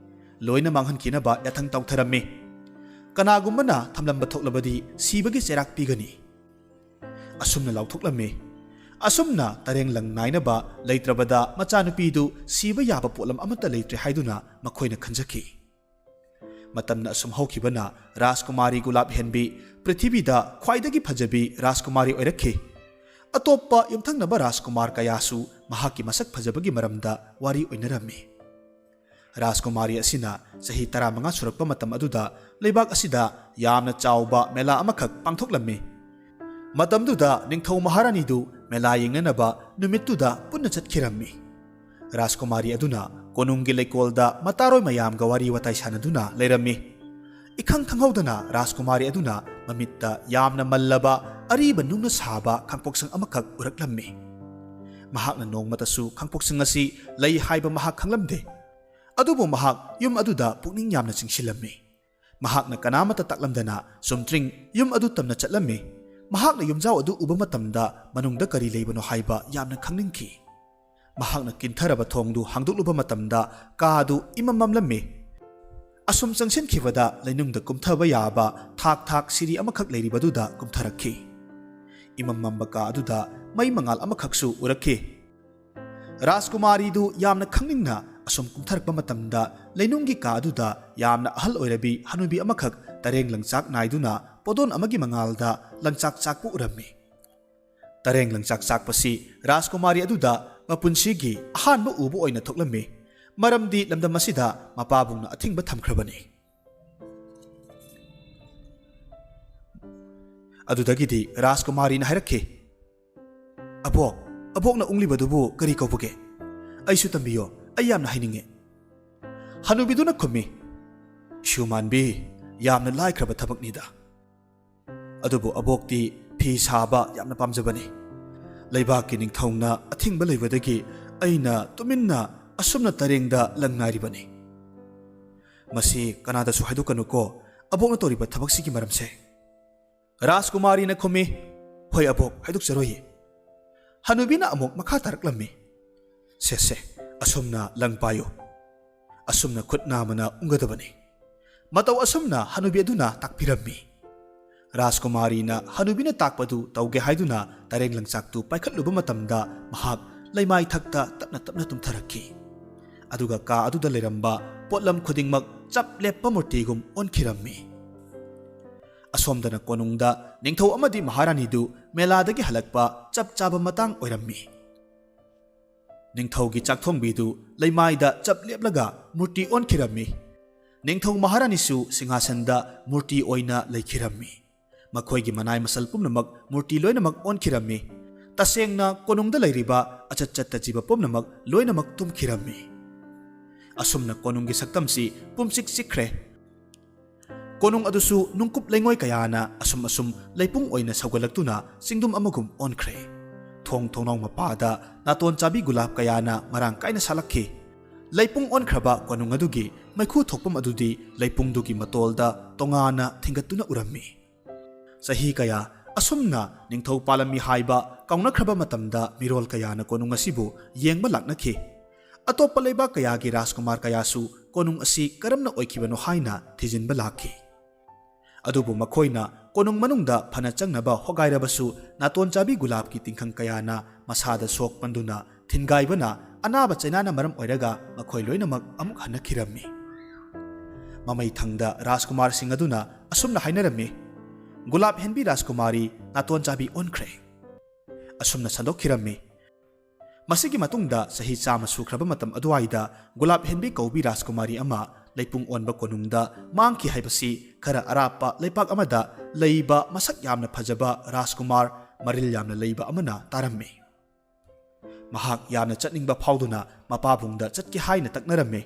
ꯂꯣꯏꯅ ꯃꯥꯡꯍꯟꯈꯤꯅꯕ ꯌꯥꯊꯪ ꯇꯧꯊꯔꯝꯃꯤ꯫ ꯀꯅꯥꯒꯨꯝꯕꯅ ꯊꯝꯂꯝꯕ ꯊꯣꯛꯂꯕꯗꯤ ꯁꯤꯕꯒꯤ ꯆꯩꯔꯥꯛ ꯄꯤꯒꯅꯤ꯫ ꯑꯁꯨꯝꯅ ꯂꯥꯎꯊꯣꯛꯂꯝꯃꯤ꯫ ꯑꯁꯨꯝꯅ ꯇꯔꯦꯡ ꯂꯪ ꯅꯥꯏꯅꯕ ꯂꯩꯇ꯭ꯔꯕꯗ ꯃꯆꯥꯅꯨꯄꯤꯗꯨ ꯁꯤꯕ ꯌꯥꯕ ꯄꯣꯠꯂꯝ ꯑꯃꯠꯇ ꯂꯩꯇ꯭ꯔꯦ ꯍꯥꯏꯗꯨꯅ ꯃꯈꯣꯏꯅ ꯈꯟꯖꯈꯤ꯫ ꯃꯇꯝꯅ ꯑꯁꯨꯝ ꯍꯧꯈꯤꯕꯅ ꯔꯥꯖꯀꯨꯃꯥꯔꯤ ꯒꯨꯂꯥꯞ ꯍꯦꯟꯕꯤ ꯄ꯭ꯔꯤꯊꯤꯕꯤꯗ ꯈ꯭ꯋꯥꯏꯗꯒꯤ ꯐꯖꯕꯤ ꯔꯥꯖꯀꯨꯃꯥꯔꯤ ꯑꯣꯏꯔꯛꯈꯤ꯫ ꯑꯇꯣꯞꯄ ꯌꯨꯝꯊꯪꯅꯕ ꯔꯥꯖꯀꯨꯃꯥꯔ ꯀꯌꯥꯁꯨ ꯃꯍꯥꯛꯀꯤ ꯃꯁꯛ ꯐꯖꯕꯒꯤ ꯃꯔꯝꯗ ꯋꯥꯔꯤ ꯑꯣꯏꯅꯔꯝꯃꯤ꯫ ꯔꯥꯖꯀꯨꯃꯥꯔꯤ ꯑꯁꯤꯅ ꯆꯍꯤ ꯇꯔꯥꯃꯉꯥ ꯁꯨꯔꯛꯄ ꯃꯇꯝ ꯑꯗꯨꯗ ꯂꯩꯕꯥꯛ ꯑꯁꯤꯗ ꯌꯥꯝꯅ ꯆꯥꯎꯕ ꯃꯦꯂꯥ ꯑꯃꯈꯛ ꯄꯥꯡꯊꯣꯛꯂꯝꯃꯤ꯫ ꯃꯇꯝꯗꯨꯗ ꯅꯤꯡꯊꯧ ꯃꯍꯥꯔꯥꯅꯤꯗꯨ ꯃꯦꯂꯥ ꯌꯦꯡꯅꯅꯕ ꯅꯨꯃꯤꯠꯇꯨꯗ ꯄꯨꯟꯅ ꯆꯠꯈꯤꯔꯝꯃꯤ꯫ ꯔꯥꯖꯀꯨꯃꯥꯔꯤ ꯑꯗꯨꯅ ꯀꯣꯅꯨꯡꯒꯤ ꯂꯩꯀꯣꯜꯗ ꯃꯇꯥꯔꯣꯏ ꯃꯌꯥꯝꯒ ꯋꯥꯔꯤ ꯋꯥꯇꯥꯏ ꯁꯥꯟꯅꯗꯨꯅ ꯂꯩꯔꯝꯃꯤ꯫ ꯏꯈꯪ ꯈꯪꯍꯧꯗꯅ ꯔꯥꯖꯀꯨꯃꯥꯔꯤ ꯑꯗꯨꯅ ꯃꯃꯤꯠꯇ ꯌꯥꯝꯅ ꯃꯜꯂꯕ ꯑꯔꯤꯕ ꯅꯨꯡꯅ ꯁꯥꯕ ꯈꯥꯡꯄꯣꯛꯁꯪ ꯑꯃꯈꯛ ꯎꯔꯛꯂꯝꯃꯤ꯫ ꯃꯍꯥꯛꯅ ꯅꯣꯡꯃꯇꯁꯨ ꯈꯥꯡꯄꯣꯛꯁꯪ ꯑꯁꯤ ꯂꯩ ꯍꯥꯏꯕ ꯃꯍꯥꯛ ꯈꯪꯂꯝꯗꯦ꯫ ꯑꯗꯨꯕꯨ ꯃꯍꯥꯛ ꯌꯨꯝ ꯑꯗꯨꯗ ꯄꯨꯛꯅꯤꯡ ꯌꯥꯝꯅ ꯆꯤꯡꯁꯤꯜꯂꯝꯃꯤ꯫ ꯃꯍꯥꯛꯅ ꯀꯅꯥꯃꯠꯇ ꯇꯥꯛꯂꯝꯗꯅ ꯆꯨꯝꯇ꯭ꯔꯤꯡ ꯌꯨꯝ ꯑꯗꯨ ꯇꯝꯅ ꯆꯠꯂꯝꯃꯤ꯫ ꯃꯍꯥꯛꯅ ꯌꯨꯝꯖꯥꯎ ꯑꯗꯨ ꯎꯕ ꯃꯇꯝꯗ ꯃꯅꯨꯡꯗ ꯀꯔꯤ ꯂꯩꯕꯅꯣ ꯍꯥꯏꯕ ꯌꯥꯝꯅ ꯈꯪꯅꯤꯡꯈꯤ꯫ ꯃꯍꯥꯛꯅ ꯀꯤꯟꯊꯔꯕ ꯊꯣꯡꯗꯨ ꯍꯥꯡꯗꯣꯛꯂꯨꯕ ꯃꯇꯝꯗ ꯀꯥ ꯑꯗꯨ ꯏꯃꯝ ꯃꯝꯂꯝꯃꯤ꯫ ꯑꯁꯨꯝ ꯆꯪꯁꯤꯟꯈꯤꯕꯗ ꯂꯩꯅꯨꯡꯗ ꯀꯨꯝꯊꯕ ꯌꯥꯕ ꯊꯥꯛ ꯊꯥꯛ ꯁꯤꯔꯤ ꯑꯃꯈꯛ ꯂꯩꯔꯤꯕꯗꯨꯗ ꯀꯨꯝꯊꯔꯛꯈꯤ꯫ ꯏꯃꯝ ꯃꯝꯕ ꯀꯥ ꯑꯗꯨꯗ ꯃꯩ ꯃꯉꯥꯜ ꯑꯃꯈꯛꯁꯨ ꯎꯔꯛꯈꯤ꯫ ꯔꯥꯖꯀꯨꯃꯥꯔꯤꯗꯨ ꯌꯥꯝꯅ ꯈꯪꯅꯤꯡꯅ ꯑꯁꯨꯝ ꯀꯨꯝꯊꯔꯛꯄ ꯃꯇꯝꯗ ꯂꯩꯅꯨꯡꯒꯤ ꯀꯥ ꯑꯗꯨꯗ ꯌꯥꯝꯅ ꯑꯍꯜ ꯑꯣꯏꯔꯕꯤ ꯍꯅꯨꯕꯤ ꯑꯃꯈꯛ ꯇꯔꯦꯡ ꯂꯪꯆꯥꯛ ꯅꯥꯏꯗꯨꯅ ꯄꯣꯗꯣꯟ ꯑꯃꯒꯤ ꯃꯉꯥꯜꯗ ꯂꯪꯆꯥꯛ ꯆꯥꯛꯄ ꯎꯔꯝꯃꯤ꯫ ꯇꯔꯦꯡ ꯂꯪꯆꯥꯛ ꯆꯥꯛꯄꯁꯤ ꯔꯥꯖꯀꯨꯃꯥꯔꯤ ꯑꯗꯨꯗ ꯃꯄꯨꯟꯁꯤꯒꯤ ꯑꯍꯥꯟꯕ ꯎꯕ ꯑꯣꯏꯅ ꯊꯣꯛꯂꯝꯃꯤ꯫ ꯃꯔꯝꯗꯤ ꯂꯝꯗꯝ ꯑꯁꯤꯗ ꯃꯄꯥꯕꯨꯡꯅ ꯑꯊꯤꯡꯕ ꯊꯝꯈ꯭ꯔꯕꯅꯤ꯫ ꯑꯗꯨꯗꯒꯤꯗꯤ ꯔꯥꯖꯀꯨꯃꯥꯔꯤꯅ ꯍꯥꯏꯔꯛꯈꯤ, "ꯑꯕꯣꯛ, ꯑꯕꯣꯛꯅ ꯎꯪꯂꯤꯕꯗꯨꯕꯨ ꯀꯔꯤ ꯀꯧꯕꯒꯦ? ꯑꯩꯁꯨ ꯇꯝꯕꯤꯌꯣ, ꯑꯩ ꯌꯥꯝꯅ ꯍꯩꯅꯤꯡꯉꯦ꯫" ꯍꯅꯨꯕꯤꯗꯨꯅ ꯈꯨꯝꯃꯤ, "ꯁꯨꯃꯥꯟꯕꯤ, ꯌꯥꯝꯅ ꯂꯥꯏꯈ꯭ꯔꯕ ꯊꯕꯛꯅꯤꯗ꯫ ꯑꯗꯨꯕꯨ ꯑꯕꯣꯛꯇꯤ ꯐꯤ ꯁꯥꯕ ꯌꯥꯝꯅ ꯄꯥꯝꯖꯕꯅꯤ꯫ ꯂꯩꯕꯥꯛꯀꯤ ꯅꯤꯡꯊꯧꯅ ꯑꯊꯤꯡꯕ ꯂꯩꯕꯗꯒꯤ ꯑꯩꯅ ꯇꯨꯃꯤꯟꯅ ꯑꯁꯨꯝꯅ ꯇꯔꯦꯡꯗ ꯂꯪ ꯅꯥꯏꯔꯤꯕꯅꯤ꯫ ꯃꯁꯤ ꯀꯅꯥꯗꯁꯨ ꯍꯥꯏꯗꯣꯛꯀꯅꯨꯀꯣ, ꯑꯕꯣꯛꯅ ꯇꯧꯔꯤꯕ ꯊꯕꯛꯁꯤꯒꯤ ꯃꯔꯝꯁꯦ꯫" ꯔꯥꯖꯀꯨꯃꯥꯔꯤꯅ ꯈꯨꯝꯃꯤ, "ꯍꯣꯏ ꯑꯕꯣꯛ, ꯍꯥꯏꯗꯣꯛꯆꯔꯣꯏꯌꯦ꯫" ꯍꯅꯨꯕꯤꯅ ꯑꯃꯨꯛ ꯃꯈꯥ ꯇꯥꯔꯛꯂꯝꯃꯤ, "ꯁꯦ ꯁꯦ, ꯑꯁꯨꯝꯅ ꯂꯪ ꯄꯥꯏꯌꯨ꯫ ꯑꯁꯨꯝꯅ ꯈꯨꯠ ꯅꯥꯝꯃꯅ ꯎꯪꯒꯗꯕꯅꯤ꯫" ꯃꯇꯧ ꯑꯁꯨꯝꯅ ꯍꯅꯨꯕꯤ ꯑꯗꯨꯅ ꯇꯥꯛꯄꯤꯔꯝꯃꯤ꯫ ꯔꯥꯖꯀꯨꯃꯥꯔꯤꯅ ꯍꯅꯨꯕꯤꯅ ꯇꯥꯛꯄꯗꯨ ꯇꯧꯒꯦ ꯍꯥꯏꯗꯨꯅ ꯇꯔꯦꯡ ꯂꯪꯆꯥꯛꯇꯨ ꯄꯥꯏꯈꯠꯂꯨꯕ ꯃꯇꯝꯗ ꯃꯍꯥꯛ ꯂꯩꯃꯥꯏ ꯊꯛꯇ ꯇꯞꯅ ꯇꯞꯅ ꯇꯨꯝꯊꯔꯛꯈꯤ꯫ ꯑꯗꯨꯒ ꯀꯥ ꯑꯗꯨꯗ ꯂꯩꯔꯝꯕ ꯄꯣꯠꯂꯝ ꯈꯨꯗꯤꯡꯃꯛ ꯆꯞ ꯂꯦꯞꯄ ꯃꯨꯔꯇꯤꯒꯨꯝ ꯑꯣꯟꯈꯤꯔꯝꯃꯤ꯫ ꯑꯁꯣꯝꯗꯅ ꯀꯣꯅꯨꯡꯗ ꯅꯤꯡꯊꯧ ꯑꯃꯗꯤ ꯃꯍꯥꯔꯥꯅꯤꯗꯨ ꯃꯦꯂꯥꯗꯒꯤ ꯍꯜꯂꯛꯄ ꯆꯞ ꯆꯥꯕ ꯃꯇꯥꯡ ꯑꯣꯏꯔꯝꯃꯤ꯫ ꯅꯤꯡꯊꯧꯒꯤ ꯆꯥꯛꯊꯣꯡꯕꯤꯗꯨ ꯂꯩꯃꯥꯏꯗ ꯆꯞ ꯂꯦꯞꯂꯒ ꯃꯨꯔꯇꯤ ꯑꯣꯟꯈꯤꯔꯝꯃꯤ꯫ ꯅꯤꯡꯊꯧ ꯃꯍꯥꯔꯥꯅꯤꯁꯨ ꯁꯤꯡꯍꯥꯁꯟꯗ ꯃꯨꯔꯇꯤ ꯑꯣꯏꯅ ꯂꯩꯈꯤꯔꯝꯃꯤ꯫ ꯃꯈꯣꯏꯒꯤ ꯃꯅꯥꯏ ꯃꯁꯜ ꯄꯨꯝꯅꯃꯛ ꯃꯨꯔꯇꯤ ꯂꯣꯏꯅꯃꯛ ꯑꯣꯟꯈꯤꯔꯝꯃꯤ꯫ ꯇꯁꯦꯡꯅ ꯀꯣꯅꯨꯡꯗ ꯂꯩꯔꯤꯕ ꯑꯆꯠ ꯆꯠꯇ ꯖꯤꯕ ꯄꯨꯝꯅꯃꯛ ꯂꯣꯏꯅꯃꯛ ꯇꯨꯝꯈꯤꯔꯝꯃꯤ꯫ ꯑꯁꯨꯝꯅ ꯀꯣꯅꯨꯡꯒꯤ ꯁꯛꯇꯝꯁꯤ ꯄꯨꯝꯆꯤꯛ ꯆꯤꯛꯈ꯭ꯔꯦ꯫ ꯀꯣꯅꯨꯡ ꯑꯗꯨꯁꯨ ꯅꯨꯡꯀꯨꯞ ꯂꯩꯉꯣꯏ ꯀꯌꯥꯅ ꯑꯁꯨꯝ ꯑꯁꯨꯝ ꯂꯩꯄꯨꯡ ꯑꯣꯏꯅ ꯁꯧꯒꯠꯂꯛꯇꯨꯅ ꯆꯤꯡꯗꯨꯝ ꯑꯃꯒꯨꯝ ꯑꯣꯟꯈ꯭ꯔꯦ꯫ ꯊꯣꯡ ꯊꯣꯡꯅꯥꯎ ꯃꯄꯥꯗ ꯅꯥꯇꯣꯟ ꯆꯥꯕꯤ ꯒꯨꯂꯥꯞ ꯀꯌꯥꯅ ꯃꯔꯥꯡ ꯀꯥꯏꯅ ꯁꯥꯠꯂꯛꯈꯤ꯫ ꯂꯩꯄꯨꯡ ꯑꯣꯟꯈ꯭ꯔꯕ ꯀꯣꯅꯨꯡ ꯑꯗꯨꯒꯤ ꯃꯩꯈꯨ ꯊꯣꯛꯐꯝ ꯑꯗꯨꯗꯤ ꯂꯩꯄꯨꯡꯗꯨꯒꯤ ꯃꯇꯣꯜꯗ ꯇꯣꯉꯥꯟꯅ ꯊꯤꯡꯒꯠꯇꯨꯅ ꯎꯔꯝꯃꯤ꯫ ꯆꯍꯤ ꯀꯌꯥ ꯑꯁꯨꯝꯅ ꯅꯤꯡꯊꯧ ꯄꯥꯜꯂꯝꯃꯤ ꯍꯥꯏꯕ ꯀꯥꯎꯅꯈ꯭ꯔꯕ ꯃꯇꯝꯗ ꯃꯤꯔꯣꯜ ꯀꯌꯥꯅ ꯀꯣꯅꯨꯡ ꯑꯁꯤꯕꯨ ꯌꯦꯡꯕ ꯂꯥꯛꯅꯈꯤ꯫ ꯑꯇꯣꯞꯄ ꯂꯩꯕꯥꯛ ꯀꯌꯥꯒꯤ ꯔꯥꯖꯀꯨꯃꯥꯔ ꯀꯌꯥꯁꯨ ꯀꯣꯅꯨꯡ ꯑꯁꯤ ꯀꯔꯝꯅ ꯑꯣꯏꯈꯤꯕꯅꯣ ꯍꯥꯏꯅ ꯊꯤꯖꯤꯟꯕ ꯂꯥꯛꯈꯤ꯫ ꯑꯗꯨꯕꯨ ꯃꯈꯣꯏꯅ ꯀꯣꯅꯨꯡ ꯃꯅꯨꯡꯗ ꯐꯅ ꯆꯪꯅꯕ ꯍꯣꯒꯥꯏꯔꯕꯁꯨ, ꯅꯥꯇꯣꯟ ꯆꯥꯕꯤ ꯒꯨꯂꯥꯞꯀꯤ ꯇꯤꯡꯈꯪ ꯀꯌꯥꯅ ꯃꯁꯥꯗ ꯁꯣꯛ ꯄꯟꯗꯨꯅ ꯊꯤꯟꯒꯥꯏꯕꯅ ꯑꯅꯥꯕ ꯆꯩꯅꯥꯅ ꯃꯔꯝ ꯑꯣꯏꯔꯒ ꯃꯈꯣꯏ ꯂꯣꯏꯅꯃꯛ ꯑꯃꯨꯛ ꯍꯟꯅ ꯈꯤꯔꯝꯃꯤ꯫ ꯃꯃꯩ ꯊꯪꯗ ꯔꯥꯖꯀꯨꯃꯥꯔꯁꯤꯡ ꯑꯗꯨꯅ ꯑꯁꯨꯝꯅ ꯍꯥꯏꯅꯔꯝꯃꯤ, "ꯒꯨꯂꯥꯞ ꯍꯦꯟꯕꯤ ꯔꯥꯖꯀꯨꯃꯥꯔꯤ ꯅꯥꯇꯣꯟ ꯆꯥꯕꯤ ꯑꯣꯟꯈ꯭ꯔꯦ"꯫ ꯑꯁꯨꯝꯅ ꯁꯟꯗꯣꯛꯈꯤꯔꯝꯃꯤ꯫ ꯃꯁꯤꯒꯤ ꯃꯇꯨꯡꯗ ꯆꯍꯤ ꯆꯥꯝꯃ ꯁꯨꯈ꯭ꯔꯕ ꯃꯇꯝ ꯑꯗꯨꯋꯥꯏꯗ ꯒꯨꯂꯥꯞ ꯍꯦꯟꯕꯤ ꯀꯧꯕꯤ ꯔꯥꯖꯀꯨꯃꯥꯔꯤ ꯑꯃ ꯂꯩꯄꯨꯡ ꯑꯣꯟꯕ ꯀꯣꯅꯨꯡꯗ ꯃꯥꯡꯈꯤ ꯍꯥꯏꯕꯁꯤ ꯈꯔ ꯑꯔꯥꯞꯄ ꯂꯩꯄꯥꯛ ꯑꯃꯗ ꯂꯩꯕ ꯃꯁꯛ ꯌꯥꯝꯅ ꯐꯖꯕ ꯔꯥꯖꯀꯨꯃꯥꯔ ꯃꯔꯤꯜ ꯌꯥꯝꯅ ꯂꯩꯕ ꯑꯃꯅ ꯇꯥꯔꯝꯃꯤ꯫ ꯃꯍꯥꯛ ꯌꯥꯝꯅ ꯆꯠꯅꯤꯡꯕ ꯐꯥꯎꯗꯨꯅ ꯃꯄꯥꯕꯨꯡꯗ ꯆꯠꯀꯦ ꯍꯥꯏꯅ ꯇꯛꯅꯔꯝꯃꯤ꯫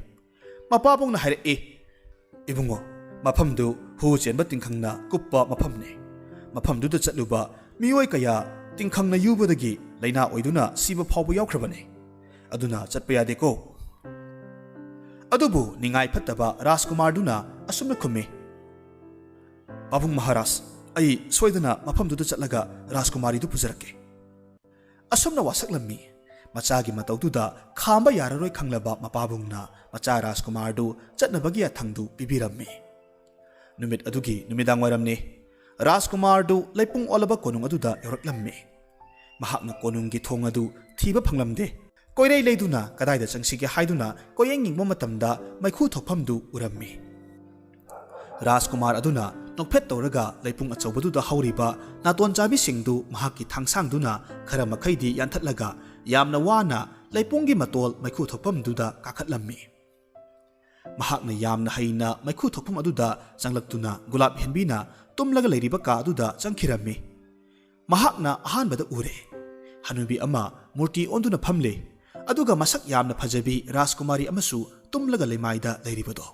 ꯃꯄꯥꯕꯨꯡꯅ ꯍꯥꯏꯔꯛꯏ, "ꯏꯕꯨꯡꯉꯣ, ꯃꯐꯝꯗꯨ ꯍꯨ ꯆꯦꯟꯕ ꯇꯤꯡꯈꯪꯅ ꯀꯨꯞꯄ ꯃꯐꯝꯅꯤ꯫ ꯃꯐꯝꯗꯨꯗ ꯆꯠꯂꯨꯕ ꯃꯤꯑꯣꯏ ꯀꯌꯥ ꯇꯤꯡꯈꯪꯅ ꯌꯨꯕꯗꯒꯤ ꯂꯥꯏꯅꯥ ꯑꯣꯏꯗꯨꯅ ꯁꯤꯕ ꯐꯥꯎꯕ ꯌꯥꯎꯈ꯭ꯔꯕꯅꯤ꯫ ꯑꯗꯨꯅ ꯆꯠꯄ ꯌꯥꯗꯦꯀꯣ"꯫ ꯑꯗꯨꯕꯨ ꯅꯤꯡꯉꯥꯏ ꯐꯠꯇꯕ ꯔꯥꯖꯀꯨꯃꯥꯔꯗꯨꯅ ꯑꯁꯨꯝꯅ ꯈꯨꯝꯃꯤ, "ꯄꯥꯕꯨꯡ ꯃꯍꯥꯔꯥꯖ, ꯑꯩ ꯁꯣꯏꯗꯅ ꯃꯐꯝꯗꯨꯗ ꯆꯠꯂꯒ ꯔꯥꯖꯀꯨꯃꯥꯔꯤꯗꯨ ꯄꯨꯖꯔꯛꯀꯦ"꯫ ꯑꯁꯨꯝꯅ ꯋꯥꯁꯛꯂꯝꯃꯤ꯫ ꯃꯆꯥꯒꯤ ꯃꯇꯧꯗꯨꯗ ꯈꯥꯝꯕ ꯌꯥꯔꯔꯣꯏ ꯈꯪꯂꯕ ꯃꯄꯥꯕꯨꯡꯅ ꯃꯆꯥ ꯔꯥꯖꯀꯨꯃꯥꯔꯗꯨ ꯆꯠꯅꯕꯒꯤ ꯌꯥꯊꯪꯗꯨ ꯄꯤꯕꯤꯔꯝꯃꯤ꯫ ꯅꯨꯃꯤꯠ ꯑꯗꯨꯒꯤ ꯅꯨꯃꯤꯗꯥꯡ ꯋꯥꯏꯔꯝꯅꯤ꯫ ꯔꯥꯖꯀꯨꯃꯥꯔꯗꯨ ꯂꯩꯄꯨꯡ ꯑꯣꯜꯂꯕ ꯀꯣꯅꯨꯡ ꯑꯗꯨꯗ ꯌꯧꯔꯛꯂꯝꯃꯤ꯫ ꯃꯍꯥꯛꯅ ꯀꯣꯅꯨꯡꯒꯤ ꯊꯣꯡ ꯑꯗꯨ ꯊꯤꯕ ꯐꯪꯂꯝꯗꯦ꯫ ꯀꯣꯏꯔꯩ ꯂꯩꯗꯨꯅ ꯀꯗꯥꯏꯗ ꯆꯪꯁꯤꯒꯦ ꯍꯥꯏꯗꯨꯅ ꯀꯣꯏꯌꯦꯡ ꯌꯦꯡꯕ ꯃꯇꯝꯗ ꯃꯩꯈꯨ ꯊꯣꯛꯐꯝꯗꯨ ꯎꯔꯝꯃꯤ꯫ ꯔꯥꯖꯀꯨꯃꯥꯔ ꯑꯗꯨꯅ ꯅꯣꯛꯐꯦꯠ ꯇꯧꯔꯒ ꯂꯩꯄꯨꯡ ꯑꯆꯧꯕꯗꯨꯗ ꯍꯧꯔꯤꯕ ꯅꯥꯇꯣꯟ ꯆꯥꯕꯤꯁꯤꯡꯗꯨ ꯃꯍꯥꯛꯀꯤ ꯊꯥꯡꯁꯥꯡꯗꯨꯅ ꯈꯔ ꯃꯈꯩꯗꯤ ꯌꯥꯟꯊꯠꯂꯒ ꯌꯥꯝꯅ ꯋꯥꯅ ꯂꯩꯄꯨꯡꯒꯤ ꯃꯇꯣꯜ ꯃꯩꯈꯨ ꯊꯣꯛꯐꯝꯗꯨꯗ ꯀꯥꯈꯠꯂꯝꯃꯤ꯫ ꯃꯍꯥꯛꯅ ꯌꯥꯝꯅ ꯍꯩꯅ ꯃꯩꯈꯨ ꯊꯣꯛꯐꯝ ꯑꯗꯨꯗ ꯆꯪꯂꯛꯇꯨꯅ ꯒꯨꯂꯥꯞ ꯍꯦꯟꯕꯤꯅ ꯇꯨꯝꯂꯒ ꯂꯩꯔꯤꯕ ꯀꯥ ꯑꯗꯨꯗ ꯆꯪꯈꯤꯔꯝꯃꯤ꯫ ꯃꯍꯥꯛꯅ ꯑꯍꯥꯟꯕꯗ ꯎꯔꯦ꯫ ꯍꯅꯨꯕꯤ ꯑꯃ ꯃꯨꯔꯇꯤ ꯑꯣꯟꯗꯨꯅ ꯐꯝꯂꯤ, ꯑꯗꯨꯒ ꯃꯁꯛ ꯌꯥꯝꯅ ꯐꯖꯕꯤ ꯔꯥꯖꯀꯨꯃꯥꯔꯤ ꯑꯃꯁꯨ ꯇꯨꯝꯂꯒ ꯂꯩꯃꯥꯏꯗ ꯂꯩꯔꯤꯕꯗꯣ꯫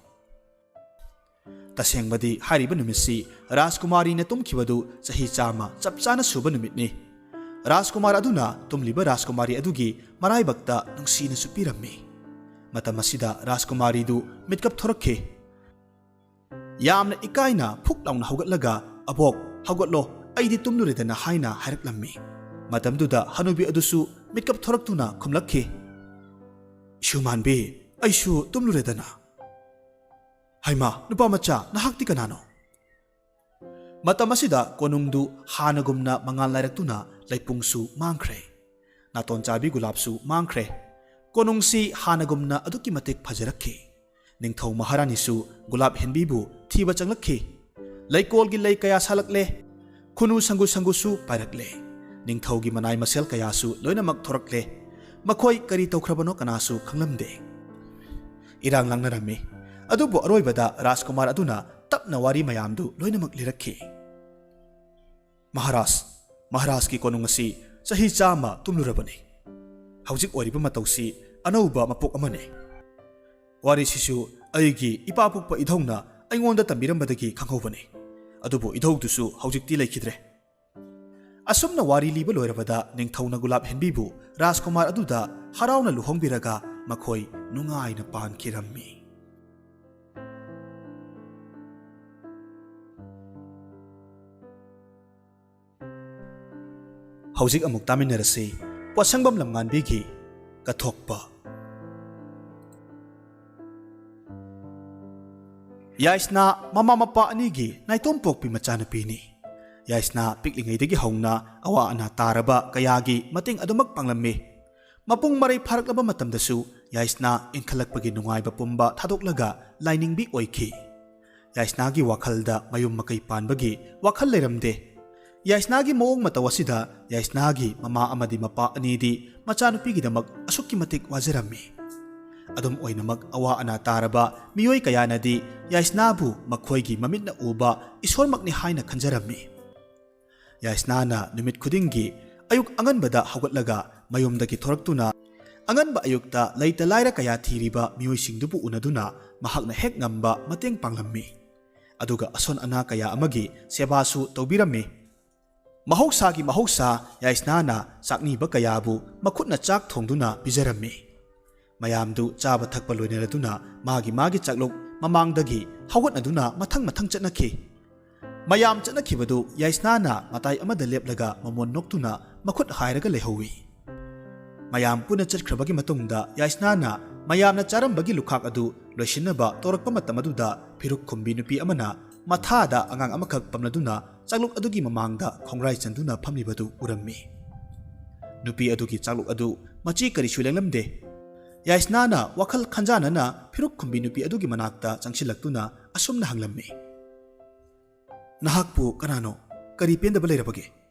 ꯇꯁꯦꯡꯕꯗꯤ ꯍꯥꯏꯔꯤꯕ ꯅꯨꯃꯤꯠꯁꯤ ꯔꯥꯖꯀꯨꯃꯥꯔꯤꯅ ꯇꯨꯝꯈꯤꯕꯗꯨ ꯆꯍꯤ ꯆꯥꯝꯃ ꯆꯞ ꯆꯥꯅ ꯁꯨꯕ ꯅꯨꯃꯤꯠꯅꯤ꯫ ꯔꯥꯖꯀꯨꯃꯥꯔ ꯑꯗꯨꯅ ꯇꯨꯝꯂꯤꯕ ꯔꯥꯖꯀꯨꯃꯥꯔꯤ ꯑꯗꯨꯒꯤ ꯃꯔꯥꯏꯕꯛꯇ ꯅꯨꯡꯁꯤꯅ ꯆꯨꯞꯄꯤꯔꯝꯃꯤ꯫ ꯃꯇꯝ ꯑꯁꯤꯗ ꯔꯥꯖꯀꯨꯃꯥꯔꯤꯗꯨ ꯃꯤꯠꯀꯞ ꯊꯣꯔꯛꯈꯤ꯫ ꯌꯥꯝꯅ ꯏꯀꯥꯏꯅ ꯐꯨꯛ ꯂꯥꯎꯅ ꯍꯧꯒꯠꯂꯒ, "ꯑꯕꯣꯛ, ꯍꯧꯒꯠꯂꯣ, "ꯑꯩꯗꯤ ꯇꯨꯝꯂꯨꯔꯦꯗꯅ" ꯍꯥꯏꯅ ꯍꯥꯏꯔꯛꯂꯝꯃꯤ꯫ ꯃꯇꯝꯗꯨꯗ ꯍꯅꯨꯕꯤ ꯑꯗꯨꯁꯨ ꯃꯤꯠꯀꯞ ꯊꯣꯔꯛꯇꯨꯅ ꯈꯨꯝꯂꯛꯈꯤ, "ꯏꯁꯨꯃꯥꯟꯕꯤ, ꯑꯩꯁꯨ ꯇꯨꯝꯂꯨꯔꯦꯗꯅ"꯫ "ꯍꯩꯃꯥ, ꯅꯨꯄꯥ ꯃꯆꯥ, ꯅꯍꯥꯛꯇꯤ ꯀꯅꯥꯅꯣ?" ꯃꯇꯝ ꯑꯁꯤꯗ ꯀꯣꯅꯨꯡꯗꯨ ꯍꯥꯟꯅꯒꯨꯝꯅ ꯃꯉꯥꯜ ꯅꯥꯏꯔꯛꯇꯨꯅ ꯂꯩꯄꯨꯡꯁꯨ ꯃꯥꯡꯈ꯭ꯔꯦ꯫ ꯅꯥꯇꯣꯟ ꯆꯥꯕꯤ ꯒꯨꯂꯥꯞꯁꯨ ꯃꯥꯡꯈ꯭ꯔꯦ꯫ ꯀꯣꯅꯨꯡꯁꯤ ꯍꯥꯟꯅꯒꯨꯝꯅ ꯑꯗꯨꯛꯀꯤ ꯃꯇꯤꯛ ꯐꯖꯔꯛꯈꯤ꯫ ꯅꯤꯡꯊꯧ ꯃꯍꯥꯔꯥꯅꯤꯁꯨ ꯒꯨꯂꯥꯞ ꯍꯦꯟꯕꯤꯕꯨ ꯊꯤꯕ ꯆꯪꯂꯛꯈꯤ꯫ ꯂꯩꯀꯣꯜꯒꯤ ꯂꯩ ꯀꯌꯥ ꯁꯥꯠꯂꯛꯂꯦ꯫ ꯈꯨꯅꯨ ꯁꯪꯒꯨ ꯁꯪꯒꯨꯁꯨ ꯄꯥꯏꯔꯛꯂꯦ꯫ ꯅꯤꯡꯊꯧꯒꯤ ꯃꯅꯥꯏ ꯃꯁꯦꯜ ꯀꯌꯥꯁꯨ ꯂꯣꯏꯅꯃꯛ ꯊꯣꯔꯛꯂꯦ꯫ ꯃꯈꯣꯏ ꯀꯔꯤ ꯇꯧꯈ꯭ꯔꯕꯅꯣ ꯀꯅꯥꯁꯨ ꯈꯪꯂꯝꯗꯦ꯫ ꯏꯔꯥꯡ ꯂꯥꯡꯅꯔꯝꯃꯤ꯫ ꯑꯗꯨꯕꯨ ꯑꯔꯣꯏꯕꯗ ꯔꯥꯖꯀꯨꯃꯥꯔ ꯑꯗꯨꯅ ꯇꯞꯅ ꯋꯥꯔꯤ ꯃꯌꯥꯝꯗꯨ ꯂꯣꯏꯅꯃꯛ ꯂꯤꯔꯛꯈꯤ꯫ "ꯃꯍꯥꯔꯥꯖ, ꯃꯍꯥꯔꯥꯖꯀꯤ ꯀꯣꯅꯨꯡ ꯑꯁꯤ ꯆꯍꯤ ꯆꯥꯝꯃ ꯇꯨꯝꯂꯨꯔꯕꯅꯤ꯫ ꯍꯧꯖꯤꯛ ꯑꯣꯏꯔꯤꯕ ꯃꯇꯧꯁꯤ ꯑꯅꯧꯕ ꯃꯄꯣꯛ ꯑꯃꯅꯤ꯫ ꯋꯥꯔꯤꯁꯤꯁꯨ ꯑꯩꯒꯤ ꯏꯄꯥ ꯄꯣꯛꯄ ꯏꯙꯧꯅ ꯑꯩꯉꯣꯟꯗ ꯇꯝꯕꯤꯔꯝꯕꯗꯒꯤ ꯈꯪꯍꯧꯕꯅꯤ꯫ ꯑꯗꯨꯕꯨ ꯏꯙꯧꯗꯨꯁꯨ ꯍꯧꯖꯤꯛꯇꯤ ꯂꯩꯈꯤꯗ꯭ꯔꯦ"꯫ ꯑꯁꯨꯝꯅ ꯋꯥꯔꯤ ꯂꯤꯕ ꯂꯣꯏꯔꯕꯗ ꯅꯤꯡꯊꯧꯅ ꯒꯨꯂꯥꯞ ꯍꯦꯟꯕꯤꯕꯨ ꯔꯥꯖꯀꯨꯃꯥꯔ ꯑꯗꯨꯗ ꯍꯔꯥꯎꯅ ꯂꯨꯍꯣꯡꯕꯤꯔꯒ ꯃꯈꯣꯏ ꯅꯨꯡꯉꯥꯏꯅ ꯄꯥꯟꯈꯤꯔꯝꯃꯤ꯫ ꯍꯧꯖꯤꯛ ꯑꯃꯨꯛ ꯇꯥꯃꯤꯟꯅꯔꯁꯤ ꯄꯣꯠꯁꯪꯕꯝ ꯂꯝꯉꯥꯟꯕꯤꯒꯤ ꯀꯠꯊꯣꯛꯄ꯫ ꯌꯥꯏꯁꯅꯥ ꯃꯃꯥ ꯃꯄꯥ ꯑꯅꯤꯒꯤ ꯅꯥꯏꯇꯣꯝ ꯄꯣꯛꯄꯤ ꯃꯆꯥꯅꯨꯄꯤꯅꯤ꯫ ꯌꯥꯏꯁꯅꯥ ꯄꯤꯛꯂꯤꯉꯩꯗꯒꯤ ꯍꯧꯅ ꯑꯋꯥ ꯑꯅꯥ ꯇꯥꯔꯕ ꯀꯌꯥꯒꯤ ꯃꯇꯦꯡ ꯑꯗꯨꯃꯛ ꯄꯥꯡꯂꯝꯃꯤ꯫ ꯃꯄꯨꯡ ꯃꯔꯩ ꯐꯥꯔꯛꯂꯕ ꯃꯇꯝꯗꯁꯨ ꯌꯥꯏꯁꯅꯥ ꯏꯟꯈꯠꯂꯛꯄꯒꯤ ꯅꯨꯡꯉꯥꯏꯕ ꯄꯨꯝꯕ ꯊꯥꯗꯣꯛꯂꯒ ꯂꯥꯏꯅꯤꯡꯕꯤ ꯑꯣꯏꯈꯤ꯫ ꯌꯥꯏꯁꯅꯥꯒꯤ ꯋꯥꯈꯜꯗ ꯃꯌꯨꯝ ꯃꯀꯩ ꯄꯥꯟꯕꯒꯤ ꯋꯥꯈꯜ ꯂꯩꯔꯝꯗꯦ꯫ ꯌꯥꯏꯁꯅꯥꯒꯤ ꯃꯑꯣꯡ ꯃꯇꯧ ꯑꯁꯤꯗ ꯌꯥꯏꯁꯅꯥꯒꯤ ꯃꯃꯥ ꯑꯃꯗꯤ ꯃꯄꯥ ꯑꯅꯤꯗꯤ ꯃꯆꯥꯅꯨꯄꯤꯒꯤꯗꯃꯛ ꯑꯁꯨꯛꯀꯤ ꯃꯇꯤꯛ ꯋꯥꯖꯔꯝꯃꯤ꯫ ꯑꯗꯨꯝ ꯑꯣꯏꯅꯃꯛ, ꯑꯋꯥ ꯑꯅꯥ ꯇꯥꯔꯕ ꯃꯤꯑꯣꯏ ꯀꯌꯥꯅꯗꯤ ꯌꯥꯏꯁꯅꯥꯕꯨ ꯃꯈꯣꯏꯒꯤ ꯃꯃꯤꯠꯅ ꯎꯕ ꯏꯁꯣꯔꯃꯛꯅꯤ ꯍꯥꯏꯅ ꯈꯟꯖꯔꯝꯃꯤ꯫ ꯌꯥꯏꯁꯅꯥꯅ ꯅꯨꯃꯤꯠ ꯈꯨꯗꯤꯡꯒꯤ ꯑꯌꯨꯛ ꯑꯉꯟꯕꯗ ꯍꯧꯒꯠꯂꯒ ꯃꯌꯨꯝꯗꯒꯤ ꯊꯣꯔꯛꯇꯨꯅ ꯑꯉꯟꯕ ꯑꯌꯨꯛꯇ ꯂꯩꯇ ꯂꯥꯏꯔ ꯀꯌꯥ ꯊꯤꯔꯤꯕ ꯃꯤꯑꯣꯏꯁꯤꯡꯗꯨꯕꯨ ꯎꯅꯗꯨꯅ ꯃꯍꯥꯛꯅ ꯍꯦꯛ ꯉꯝꯕ ꯃꯇꯦꯡ ꯄꯥꯡꯂꯝꯃꯤ꯫ ꯑꯗꯨꯒ ꯑꯁꯣꯟ ꯑꯅꯥ ꯀꯌꯥ ꯑꯃꯒꯤ ꯁꯦꯕꯥꯁꯨ ꯇꯧꯕꯤꯔꯝꯃꯤ꯫ ꯃꯍꯧꯁꯥꯒꯤ ꯃꯍꯧꯁꯥ ꯌꯥꯏꯁꯅꯥꯅ ꯆꯥꯛꯅꯤꯕ ꯀꯌꯥꯕꯨ ꯃꯈꯨꯠꯅ ꯆꯥꯛ ꯊꯣꯡꯗꯨꯅ ꯄꯤꯖꯔꯝꯃꯤ꯫ ꯃꯌꯥꯝꯗꯨ ꯆꯥꯕ ꯊꯛꯄ ꯂꯣꯏꯅꯔꯗꯨꯅ ꯃꯥꯒꯤ ꯃꯥꯒꯤ ꯆꯥꯛꯂꯨꯛ ꯃꯃꯥꯡꯗꯒꯤ ꯍꯧꯒꯠꯅꯗꯨꯅ ꯃꯊꯪ ꯃꯊꯪ ꯆꯠꯅꯈꯤ꯫ ꯃꯌꯥꯝ ꯆꯠꯅꯈꯤꯕꯗꯨ ꯌꯥꯏꯁꯅꯥꯅ ꯃꯇꯥꯏ ꯑꯃꯗ ꯂꯦꯞꯂꯒ ꯃꯃꯣꯟ ꯅꯣꯛꯇꯨꯅ ꯃꯈꯨꯠ ꯍꯥꯏꯔꯒ ꯂꯩꯍꯧꯏ꯫ ꯃꯌꯥꯝ ꯄꯨꯟꯅ ꯆꯠꯈ꯭ꯔꯕꯒꯤ ꯃꯇꯨꯡꯗ ꯌꯥꯏꯁꯅꯥꯅ ꯃꯌꯥꯝꯅ ꯆꯥꯔꯝꯕꯒꯤ ꯂꯨꯈꯥꯛ ꯑꯗꯨ ꯂꯣꯏꯁꯤꯟꯅꯕ ꯇꯧꯔꯛꯄ ꯃꯇꯝ ꯑꯗꯨꯗ ꯐꯤꯔꯨꯛ ꯈꯨꯝꯕꯤ ꯅꯨꯄꯤ ꯑꯃꯅ ꯃꯊꯥꯗ ꯑꯉꯥꯡ ꯑꯃꯈꯛ ꯄꯝꯂꯗꯨꯅ ꯆꯥꯛꯂꯨꯛ ꯑꯗꯨꯒꯤ ꯃꯃꯥꯡꯗ ꯈꯣꯡꯒ꯭ꯔꯥꯏ ꯆꯟꯗꯨꯅ ꯐꯝꯂꯤꯕꯗꯨ ꯎꯔꯝꯃꯤ꯫ ꯅꯨꯄꯤ ꯑꯗꯨꯒꯤ ꯆꯥꯛꯂꯨꯛ ꯑꯗꯨ ꯃꯆꯤ ꯀꯔꯤꯁꯨ ꯂꯦꯡꯂꯝꯗꯦ꯫ ꯌꯥꯏꯁꯅꯥꯅ ꯋꯥꯈꯜ ꯈꯟꯖꯥꯅꯅ ꯐꯤꯔꯨꯛ ꯈꯨꯝꯕꯤ ꯅꯨꯄꯤ ꯑꯗꯨꯒꯤ ꯃꯅꯥꯛꯇ ꯆꯪꯁꯤꯜꯂꯛꯇꯨꯅ ꯑꯁꯨꯝꯅ ꯍꯪꯂꯝꯃꯤ, "ꯅꯍꯥꯛꯄꯨ ꯀꯅꯥꯅꯣ? ꯀꯔꯤ ꯄꯦꯟꯗꯕ ꯂꯩꯔꯕꯒꯦ?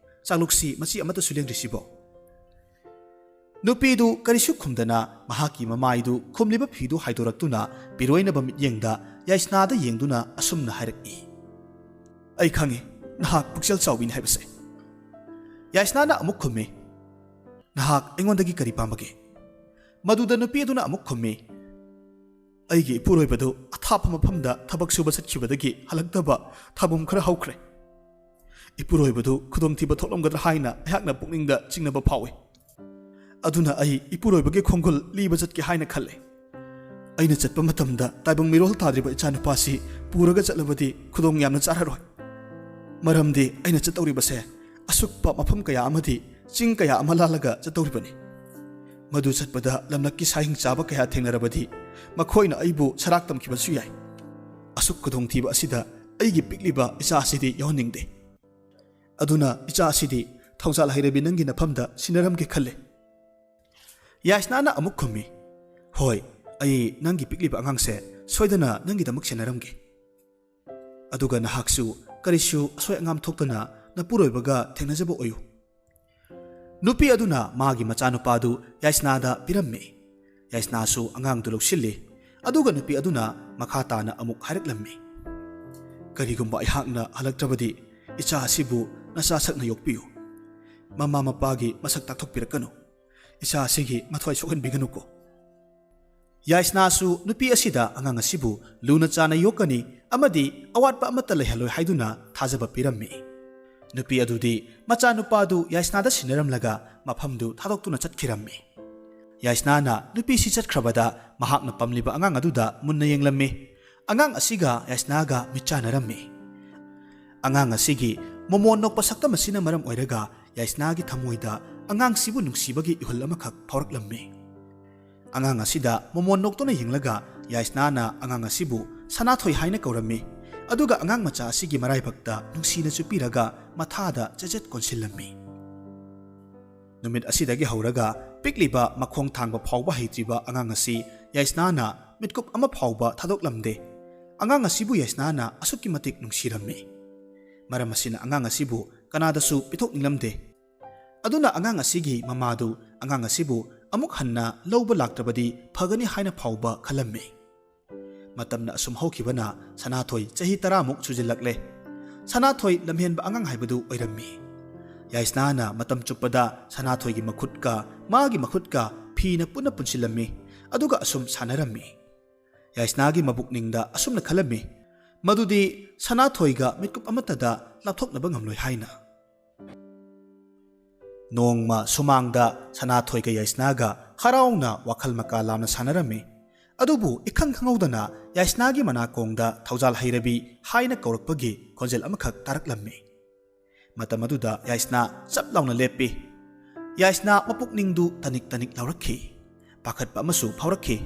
ꯆꯥꯛꯂꯨꯛꯁꯤ ꯃꯆꯤ ꯑꯃꯠꯇꯁꯨ ꯂꯦꯡꯗ꯭ꯔꯤꯁꯤꯕꯣ?" ꯅꯨꯄꯤꯗꯨ ꯀꯔꯤꯁꯨ ꯈꯨꯝꯗꯅ ꯃꯍꯥꯛꯀꯤ ꯃꯃꯥꯏꯗꯨ ꯈꯨꯝꯂꯤꯕ ꯐꯤꯗꯨ ꯍꯥꯏꯗꯣꯔꯛꯇꯨꯅ ꯄꯤꯔꯣꯏꯅꯕ ꯃꯤꯠꯌꯦꯡꯗ ꯌꯥꯏꯁꯅꯥꯗ ꯌꯦꯡꯗꯨꯅ ꯑꯁꯨꯝꯅ ꯍꯥꯏꯔꯛꯏ, "ꯑꯩ ꯈꯪꯏ, ꯅꯍꯥꯛ ꯄꯨꯛꯆꯦꯜ ꯆꯥꯎꯕꯤꯅꯤ ꯍꯥꯏꯕꯁꯦ꯫" ꯌꯥꯏꯁꯅꯥꯅ ꯑꯃꯨꯛ ꯈꯨꯝꯃꯤ, "ꯅꯍꯥꯛ ꯑꯩꯉꯣꯟꯗꯒꯤ ꯀꯔꯤ ꯄꯥꯝꯕꯒꯦ?" ꯃꯗꯨꯗ ꯅꯨꯄꯤ ꯑꯗꯨꯅ ꯑꯃꯨꯛ ꯈꯨꯝꯃꯤ, "ꯑꯩꯒꯤ ꯏꯄꯨꯔꯣꯏꯕꯗꯨ ꯑꯊꯥꯞꯄ ꯃꯐꯝꯗ ꯊꯕꯛ ꯁꯨꯕ ꯆꯠꯈꯤꯕꯗꯒꯤ ꯍꯜꯂꯛꯇꯕ ꯊꯥꯕꯨꯝ ꯈꯔ ꯍꯧꯈ꯭ꯔꯦ꯫ ꯏꯄꯨꯔꯣꯏꯕꯗꯨ ꯈꯨꯗꯣꯡꯊꯤꯕ ꯊꯣꯛꯂꯝꯒꯗ꯭ꯔꯥ ꯍꯥꯏꯅ ꯑꯩꯍꯥꯛꯅ ꯄꯨꯛꯅꯤꯡꯗ ꯆꯤꯡꯅꯕ ꯐꯥꯎꯏ꯫ ꯑꯗꯨꯅ ꯑꯩ ꯏꯄꯨꯔꯣꯏꯕꯒꯤ ꯈꯣꯡꯒꯨꯜ ꯂꯤꯕ ꯆꯠꯀꯦ ꯍꯥꯏꯅ ꯈꯜꯂꯦ꯫ ꯑꯩꯅ ꯆꯠꯄ ꯃꯇꯝꯗ ꯇꯥꯏꯕꯪ ꯃꯤꯔꯣꯜ ꯇꯥꯗ꯭ꯔꯤꯕ ꯏꯆꯥꯅꯨꯄꯥꯁꯤ ꯄꯨꯔꯒ ꯆꯠꯂꯕꯗꯤ ꯈꯨꯗꯣꯡ ꯌꯥꯝꯅ ꯆꯥꯔꯔꯣꯏ꯫ ꯃꯔꯝꯗꯤ ꯑꯩꯅ ꯆꯠꯇꯧꯔꯤꯕꯁꯦ ꯑꯁꯨꯛꯄ ꯃꯐꯝ ꯀꯌꯥ ꯑꯃꯗꯤ ꯆꯤꯡ ꯀꯌꯥ ꯑꯃ ꯂꯥꯜꯂꯒ ꯆꯠꯇꯧꯔꯤꯕꯅꯤ꯫ ꯃꯗꯨ ꯆꯠꯄꯗ ꯂꯝꯂꯛꯀꯤ ꯁꯥꯍꯤꯡ ꯆꯥꯕ ꯀꯌꯥ ꯊꯦꯡꯅꯔꯕꯗꯤ ꯃꯈꯣꯏꯅ ꯑꯩꯕꯨ ꯁꯔꯥꯛ ꯇꯝꯈꯤꯕꯁꯨ ꯌꯥꯏ꯫ ꯑꯁꯨꯛ ꯈꯨꯗꯣꯡꯊꯤꯕ ꯑꯁꯤꯗ ꯑꯩꯒꯤ ꯄꯤꯛꯂꯤꯕ ꯏꯆꯥ ꯑꯁꯤꯗꯤ ꯌꯥꯎꯍꯟꯅꯤꯡꯗꯦ꯫ ꯑꯗꯨꯅ ꯏꯆꯥ ꯑꯁꯤꯗꯤ ꯊꯧꯖꯥꯜ ꯍꯩꯔꯕꯤ ꯅꯪꯒꯤ ꯅꯐꯝꯗ ꯁꯤꯟꯅꯔꯝꯒꯦ ꯈꯜꯂꯦ꯫" ꯌꯥꯏꯁꯅꯥꯅ ꯑꯃꯨꯛ ꯈꯨꯝꯃꯤ, "ꯍꯣꯏ, ꯑꯩ ꯅꯪꯒꯤ ꯄꯤꯛꯂꯤꯕ ꯑꯉꯥꯡꯁꯦ ꯁꯣꯏꯗꯅ ꯅꯪꯒꯤꯗꯃꯛ ꯁꯦꯟꯅꯔꯝꯒꯦ꯫ ꯑꯗꯨꯒ ꯅꯍꯥꯛꯁꯨ ꯀꯔꯤꯁꯨ ꯑꯁꯣꯏ ꯑꯉꯥꯝ ꯊꯣꯛꯇꯅ ꯅꯄꯨꯔꯣꯏꯕꯒ ꯊꯦꯡꯅꯖꯕ ꯑꯣꯏꯌꯨ꯫" ꯅꯨꯄꯤ ꯑꯗꯨꯅ ꯃꯥꯒꯤ ꯃꯆꯥꯅꯨꯄꯥꯗꯨ ꯌꯥꯏꯁꯅꯥꯗ ꯄꯤꯔꯝꯃꯤ꯫ ꯌꯥꯏꯁꯅꯥꯁꯨ ꯑꯉꯥꯡꯗꯨ ꯂꯧꯁꯤꯜꯂꯤ꯫ ꯑꯗꯨꯒ ꯅꯨꯄꯤ ꯑꯗꯨꯅ ꯃꯈꯥ ꯇꯥꯅ ꯑꯃꯨꯛ ꯍꯥꯏꯔꯛꯂꯝꯃꯤ, "ꯀꯔꯤꯒꯨꯝꯕ ꯑꯩꯍꯥꯛꯅ ꯍꯜꯂꯛꯇ꯭ꯔꯕꯗꯤ ꯏꯆꯥ ꯑꯁꯤꯕꯨ ꯅꯆꯥ ꯁꯛꯅ ꯌꯣꯛꯄꯤꯌꯨ꯫ ꯃꯃꯥ ꯃꯄꯥꯒꯤ ꯃꯁꯛ ꯇꯥꯛꯊꯣꯛꯄꯤꯔꯛꯀꯅꯨ꯫ ꯏꯆꯥ ꯑꯁꯤꯒꯤ ꯃꯊ꯭ꯋꯥꯏ ꯁꯣꯛꯍꯟꯕꯤꯒꯅꯨꯀꯣ꯫" ꯌꯥꯏꯁꯅꯥꯁꯨ ꯅꯨꯄꯤ ꯑꯁꯤꯗ ꯑꯉꯥꯡ ꯑꯁꯤꯕꯨ ꯂꯨꯅ ꯆꯥꯅ ꯌꯣꯛꯀꯅꯤ ꯑꯃꯗꯤ ꯑꯋꯥꯠꯄ ꯑꯃꯠꯇ ꯂꯩꯍꯜꯂꯣꯏ ꯍꯥꯏꯗꯨꯅ ꯊꯥꯖꯕ ꯄꯤꯔꯝꯃꯤ꯫ ꯅꯨꯄꯤ ꯑꯗꯨꯗꯤ ꯃꯆꯥꯅꯨꯄꯥꯗꯨ ꯌꯥꯏꯁꯅꯥꯗ ꯁꯤꯟꯅꯔꯝꯂꯒ ꯃꯐꯝꯗꯨ ꯊꯥꯗꯣꯛꯇꯨꯅ ꯆꯠꯈꯤꯔꯝꯃꯤ꯫ ꯌꯥꯏꯁꯅꯥꯅ ꯅꯨꯄꯤꯁꯤ ꯆꯠꯈ꯭ꯔꯕꯗ ꯃꯍꯥꯛꯅ ꯄꯝꯂꯤꯕ ꯑꯉꯥꯡ ꯑꯗꯨꯗ ꯃꯨꯟꯅ ꯌꯦꯡꯂꯝꯃꯤ꯫ ꯑꯉꯥꯡ ꯑꯁꯤꯒ ꯌꯥꯏꯁꯅꯥꯒ ꯃꯤꯠꯆꯥꯟꯅꯔꯝꯃꯤ꯫ ꯑꯉꯥꯡ ꯑꯁꯤꯒꯤ ꯃꯣꯃꯣꯟ ꯅꯣꯛꯄ ꯁꯛꯇꯝ ꯑꯁꯤꯅ ꯃꯔꯝ ꯑꯣꯏꯔꯒ ꯌꯥꯏꯁꯅꯥꯒꯤ ꯊꯃꯣꯏꯗ ꯑꯉꯥꯡꯁꯤꯕꯨ ꯅꯨꯡꯁꯤꯕꯒꯤ ꯏꯍꯨꯜ ꯑꯃꯈꯛ ꯐꯥꯎꯔꯛꯂꯝꯃꯤ꯫ ꯑꯉꯥꯡ ꯑꯁꯤꯗ ꯃꯣꯃꯣꯟ ꯅꯣꯛꯇꯨꯅ ꯌꯦꯡꯂꯒ ꯌꯥꯏꯁꯅꯥꯅ ꯑꯉꯥꯡ ꯑꯁꯤꯕꯨ ꯁꯅꯥꯊꯣꯏ ꯍꯥꯏꯅ ꯀꯧꯔꯝꯃꯤ꯫ ꯑꯗꯨꯒ ꯑꯉꯥꯡ ꯃꯆꯥ ꯑꯁꯤꯒꯤ ꯃꯔꯥꯏꯕꯛꯇ ꯅꯨꯡꯁꯤꯅ ꯆꯨꯞꯄꯤꯔꯒ ꯃꯊꯥꯗ ꯆꯦꯆꯦꯠ ꯀꯣꯟꯁꯤꯜꯂꯝꯃꯤ꯫ ꯅꯨꯃꯤꯠ ꯑꯁꯤꯗꯒꯤ ꯍꯧꯔꯒ ꯄꯤꯛꯂꯤꯕ ꯃꯈꯣꯡ ꯊꯥꯡꯕ ꯐꯥꯎꯕ ꯍꯩꯇ꯭ꯔꯤꯕ ꯑꯉꯥꯡ ꯑꯁꯤ ꯌꯥꯏꯁꯅꯥꯅ ꯃꯤꯠꯀꯨꯞ ꯑꯃ ꯐꯥꯎꯕ ꯊꯥꯗꯣꯛꯂꯝꯗꯦ꯫ ꯑꯉꯥꯡ ꯑꯁꯤꯕꯨ ꯌꯥꯏꯁꯅꯥꯅ ꯑꯁꯨꯛꯀꯤ ꯃꯇꯤꯛ ꯅꯨꯡꯁꯤꯔꯝꯃꯤ꯫ ꯃꯔꯝ ꯑꯁꯤꯅ ꯑꯉꯥꯡ ꯑꯁꯤꯕꯨ ꯀꯅꯥꯗꯁꯨ ꯄꯤꯊꯣꯛꯅꯤꯡꯂꯝꯗꯦ꯫ ꯑꯗꯨꯅ ꯑꯉꯥꯡ ꯑꯁꯤꯒꯤ ꯃꯃꯥꯗꯨ ꯑꯉꯥꯡ ꯑꯁꯤꯕꯨ ꯑꯃꯨꯛ ꯍꯟꯅ ꯂꯧꯕ ꯂꯥꯛꯇ꯭ꯔꯕꯗꯤ ꯐꯒꯅꯤ ꯍꯥꯏꯅ ꯐꯥꯎꯕ ꯈꯜꯂꯝꯃꯤ꯫ ꯃꯇꯝꯅ ꯑꯁꯨꯝ ꯍꯧꯈꯤꯕꯅ ꯁꯅꯥꯊꯣꯏ ꯆꯍꯤ ꯇꯔꯥꯃꯨꯛ ꯁꯨꯖꯤꯜꯂꯛꯂꯦ꯫ ꯁꯅꯥꯊꯣꯏ ꯂꯝꯍꯦꯟꯕ ꯑꯉꯥꯡ ꯍꯥꯏꯕꯗꯨ ꯑꯣꯏꯔꯝꯃꯤ꯫ ꯌꯥꯏꯁꯅꯥꯅ ꯃꯇꯝ ꯆꯨꯞꯄꯗ ꯁꯅꯥꯊꯣꯏꯒꯤ ꯃꯈꯨꯠꯀ ꯃꯥꯒꯤ ꯃꯈꯨꯠꯀ ꯐꯤꯅ ꯄꯨꯟꯅ ꯄꯨꯟꯁꯤꯜꯂꯝꯃꯤ꯫ ꯑꯗꯨꯒ ꯑꯁꯨꯝ ꯁꯥꯟꯅꯔꯝꯃꯤ꯫ ꯌꯥꯏꯁꯅꯥꯒꯤ ꯃꯕꯨꯛꯅꯤꯡꯗ ꯑꯁꯨꯝꯅ ꯈꯜꯂꯝꯃꯤ, ꯃꯗꯨꯗꯤ ꯁꯅꯥꯊꯣꯏꯒ ꯃꯤꯠꯀꯨꯞ ꯑꯃꯠꯇꯗ ꯂꯥꯞꯊꯣꯛꯅꯕ ꯉꯝꯂꯣꯏ ꯍꯥꯏꯅ꯫ ꯅꯣꯡꯃ ꯁꯨꯃꯥꯡꯗ ꯁꯅꯥꯊꯣꯏꯒ ꯌꯥꯏꯁꯅꯥꯒ ꯍꯔꯥꯎꯅ ꯋꯥꯈꯜ ꯃꯀꯥ ꯂꯥꯝꯅ ꯁꯥꯟꯅꯔꯝꯃꯤ꯫ ꯑꯗꯨꯕꯨ ꯏꯈꯪ ꯈꯪꯍꯧꯗꯅ ꯌꯥꯏꯁꯅꯥꯒꯤ ꯃꯅꯥꯀꯣꯡꯗ ꯊꯧꯖꯥꯜ ꯍꯩꯔꯕꯤ ꯍꯥꯏꯅ ꯀꯧꯔꯛꯄꯒꯤ ꯈꯣꯟꯖꯦꯜ ꯑꯃꯈꯛ ꯇꯥꯔꯛꯂꯝꯃꯤ꯫ ꯃꯇꯝ ꯑꯗꯨꯗ ꯌꯥꯏꯁꯅꯥ ꯆꯞ ꯂꯥꯎꯅ ꯂꯦꯞꯄꯤ꯫ ꯌꯥꯏꯁꯅꯥ ꯃꯄꯨꯛꯅꯤꯡꯗꯨ ꯇꯅꯤꯛ ꯇꯅꯤꯛ ꯂꯥꯎꯔꯛꯈꯤ꯫ ꯄꯥꯈꯠꯄ ꯑꯃꯁꯨ ꯐꯥꯎꯔꯛꯈꯤ꯫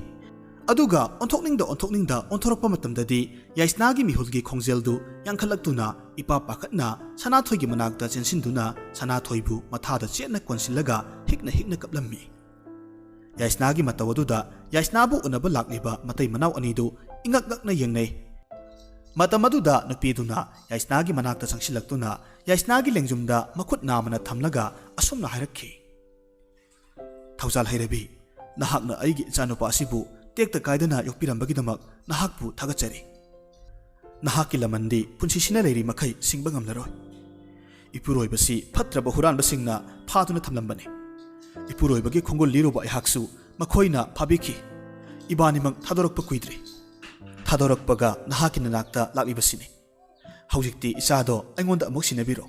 ꯑꯗꯨꯒ ꯑꯣꯟꯊꯣꯛꯅꯤꯡꯗ ꯑꯣꯟꯊꯣꯛꯅꯤꯡꯗ ꯑꯣꯟꯊꯣꯔꯛꯄ ꯃꯇꯝꯗꯗꯤ ꯌꯥꯏꯁꯅꯥꯒꯤ ꯃꯤꯍꯨꯜꯒꯤ ꯈꯣꯡꯖꯦꯜꯗꯨ ꯌꯥꯡꯈꯠꯂꯛꯇꯨꯅ ꯏꯄꯥ ꯄꯥꯈꯠꯅ ꯁꯅꯥꯊꯣꯏꯒꯤ ꯃꯅꯥꯛꯇ ꯆꯦꯟꯁꯤꯟꯗꯨꯅ ꯁꯅꯥꯊꯣꯏꯕꯨ ꯃꯊꯥꯗ ꯆꯦꯠꯅ ꯀꯣꯟꯁꯤꯜꯂꯒ ꯍꯤꯛꯅ ꯍꯤꯛꯅ ꯀꯞꯂꯝꯃꯤ꯫ ꯌꯥꯏꯁꯅꯥꯒꯤ ꯃꯇꯧ ꯑꯗꯨꯗ ꯌꯥꯏꯁꯅꯥꯕꯨ ꯎꯅꯕ ꯂꯥꯛꯂꯤꯕ ꯃꯇꯩ ꯃꯅꯥꯎ ꯑꯅꯤꯗꯨ ꯏꯉꯛ ꯉꯛꯅ ꯌꯦꯡꯅꯩ꯫ ꯃꯇꯝ ꯑꯗꯨꯗ ꯅꯨꯄꯤꯗꯨꯅ ꯌꯥꯏꯁꯅꯥꯒꯤ ꯃꯅꯥꯛꯇ ꯆꯪꯁꯤꯜꯂꯛꯇꯨꯅ ꯌꯥꯏꯁꯅꯥꯒꯤ ꯂꯦꯡꯖꯨꯝꯗ ꯃꯈꯨꯠ ꯅꯥꯝꯃꯅ ꯊꯝꯂꯒ ꯑꯁꯨꯝꯅ ꯍꯥꯏꯔꯛꯈꯤ, "ꯊꯧꯖꯥꯜ ꯍꯩꯔꯕꯤ, ꯅꯍꯥꯛꯅ ꯑꯩꯒꯤ ꯏꯆꯥꯅꯨꯄꯥ ꯑꯁꯤꯕꯨ ꯇꯦꯛꯇ ꯀꯥꯏꯗꯅ ꯌꯣꯛꯄꯤꯔꯝꯕꯒꯤꯗꯃꯛ ꯅꯍꯥꯛꯄꯨ ꯊꯥꯒꯠꯆꯔꯤ꯫ ꯅꯍꯥꯛꯀꯤ ꯂꯃꯟꯗꯤ ꯄꯨꯟꯁꯤꯁꯤꯅ ꯂꯩꯔꯤ ꯃꯈꯩ ꯁꯤꯡꯕ ꯉꯝꯂꯔꯣꯏ꯫ ꯏꯄꯨꯔꯣꯏꯕꯁꯤ ꯐꯠꯇ꯭ꯔꯕ ꯍꯨꯔꯥꯟꯕꯁꯤꯡꯅ ꯐꯥꯗꯨꯅ ꯊꯝꯂꯝꯕꯅꯤ꯫ ꯏꯄꯨꯔꯣꯏꯕꯒꯤ ꯈꯣꯡꯒꯨꯜ ꯂꯤꯔꯨꯕ ꯑꯩꯍꯥꯛꯁꯨ ꯃꯈꯣꯏꯅ ꯐꯥꯕꯤꯈꯤ꯫ ꯏꯕꯥꯅꯤꯃꯛ ꯊꯥꯗꯣꯔꯛꯄ ꯀꯨꯏꯗ꯭ꯔꯤ꯫ ꯊꯥꯗꯣꯔꯛꯄꯒ ꯅꯍꯥꯛꯀꯤ ꯅꯅꯥꯛꯇ ꯂꯥꯛꯂꯤꯕꯁꯤꯅꯤ꯫ ꯍꯧꯖꯤꯛꯇꯤ ꯏꯆꯥꯗꯣ ꯑꯩꯉꯣꯟꯗ ꯑꯃꯨꯛ ꯁꯤꯟꯅꯕꯤꯔꯣ꯫"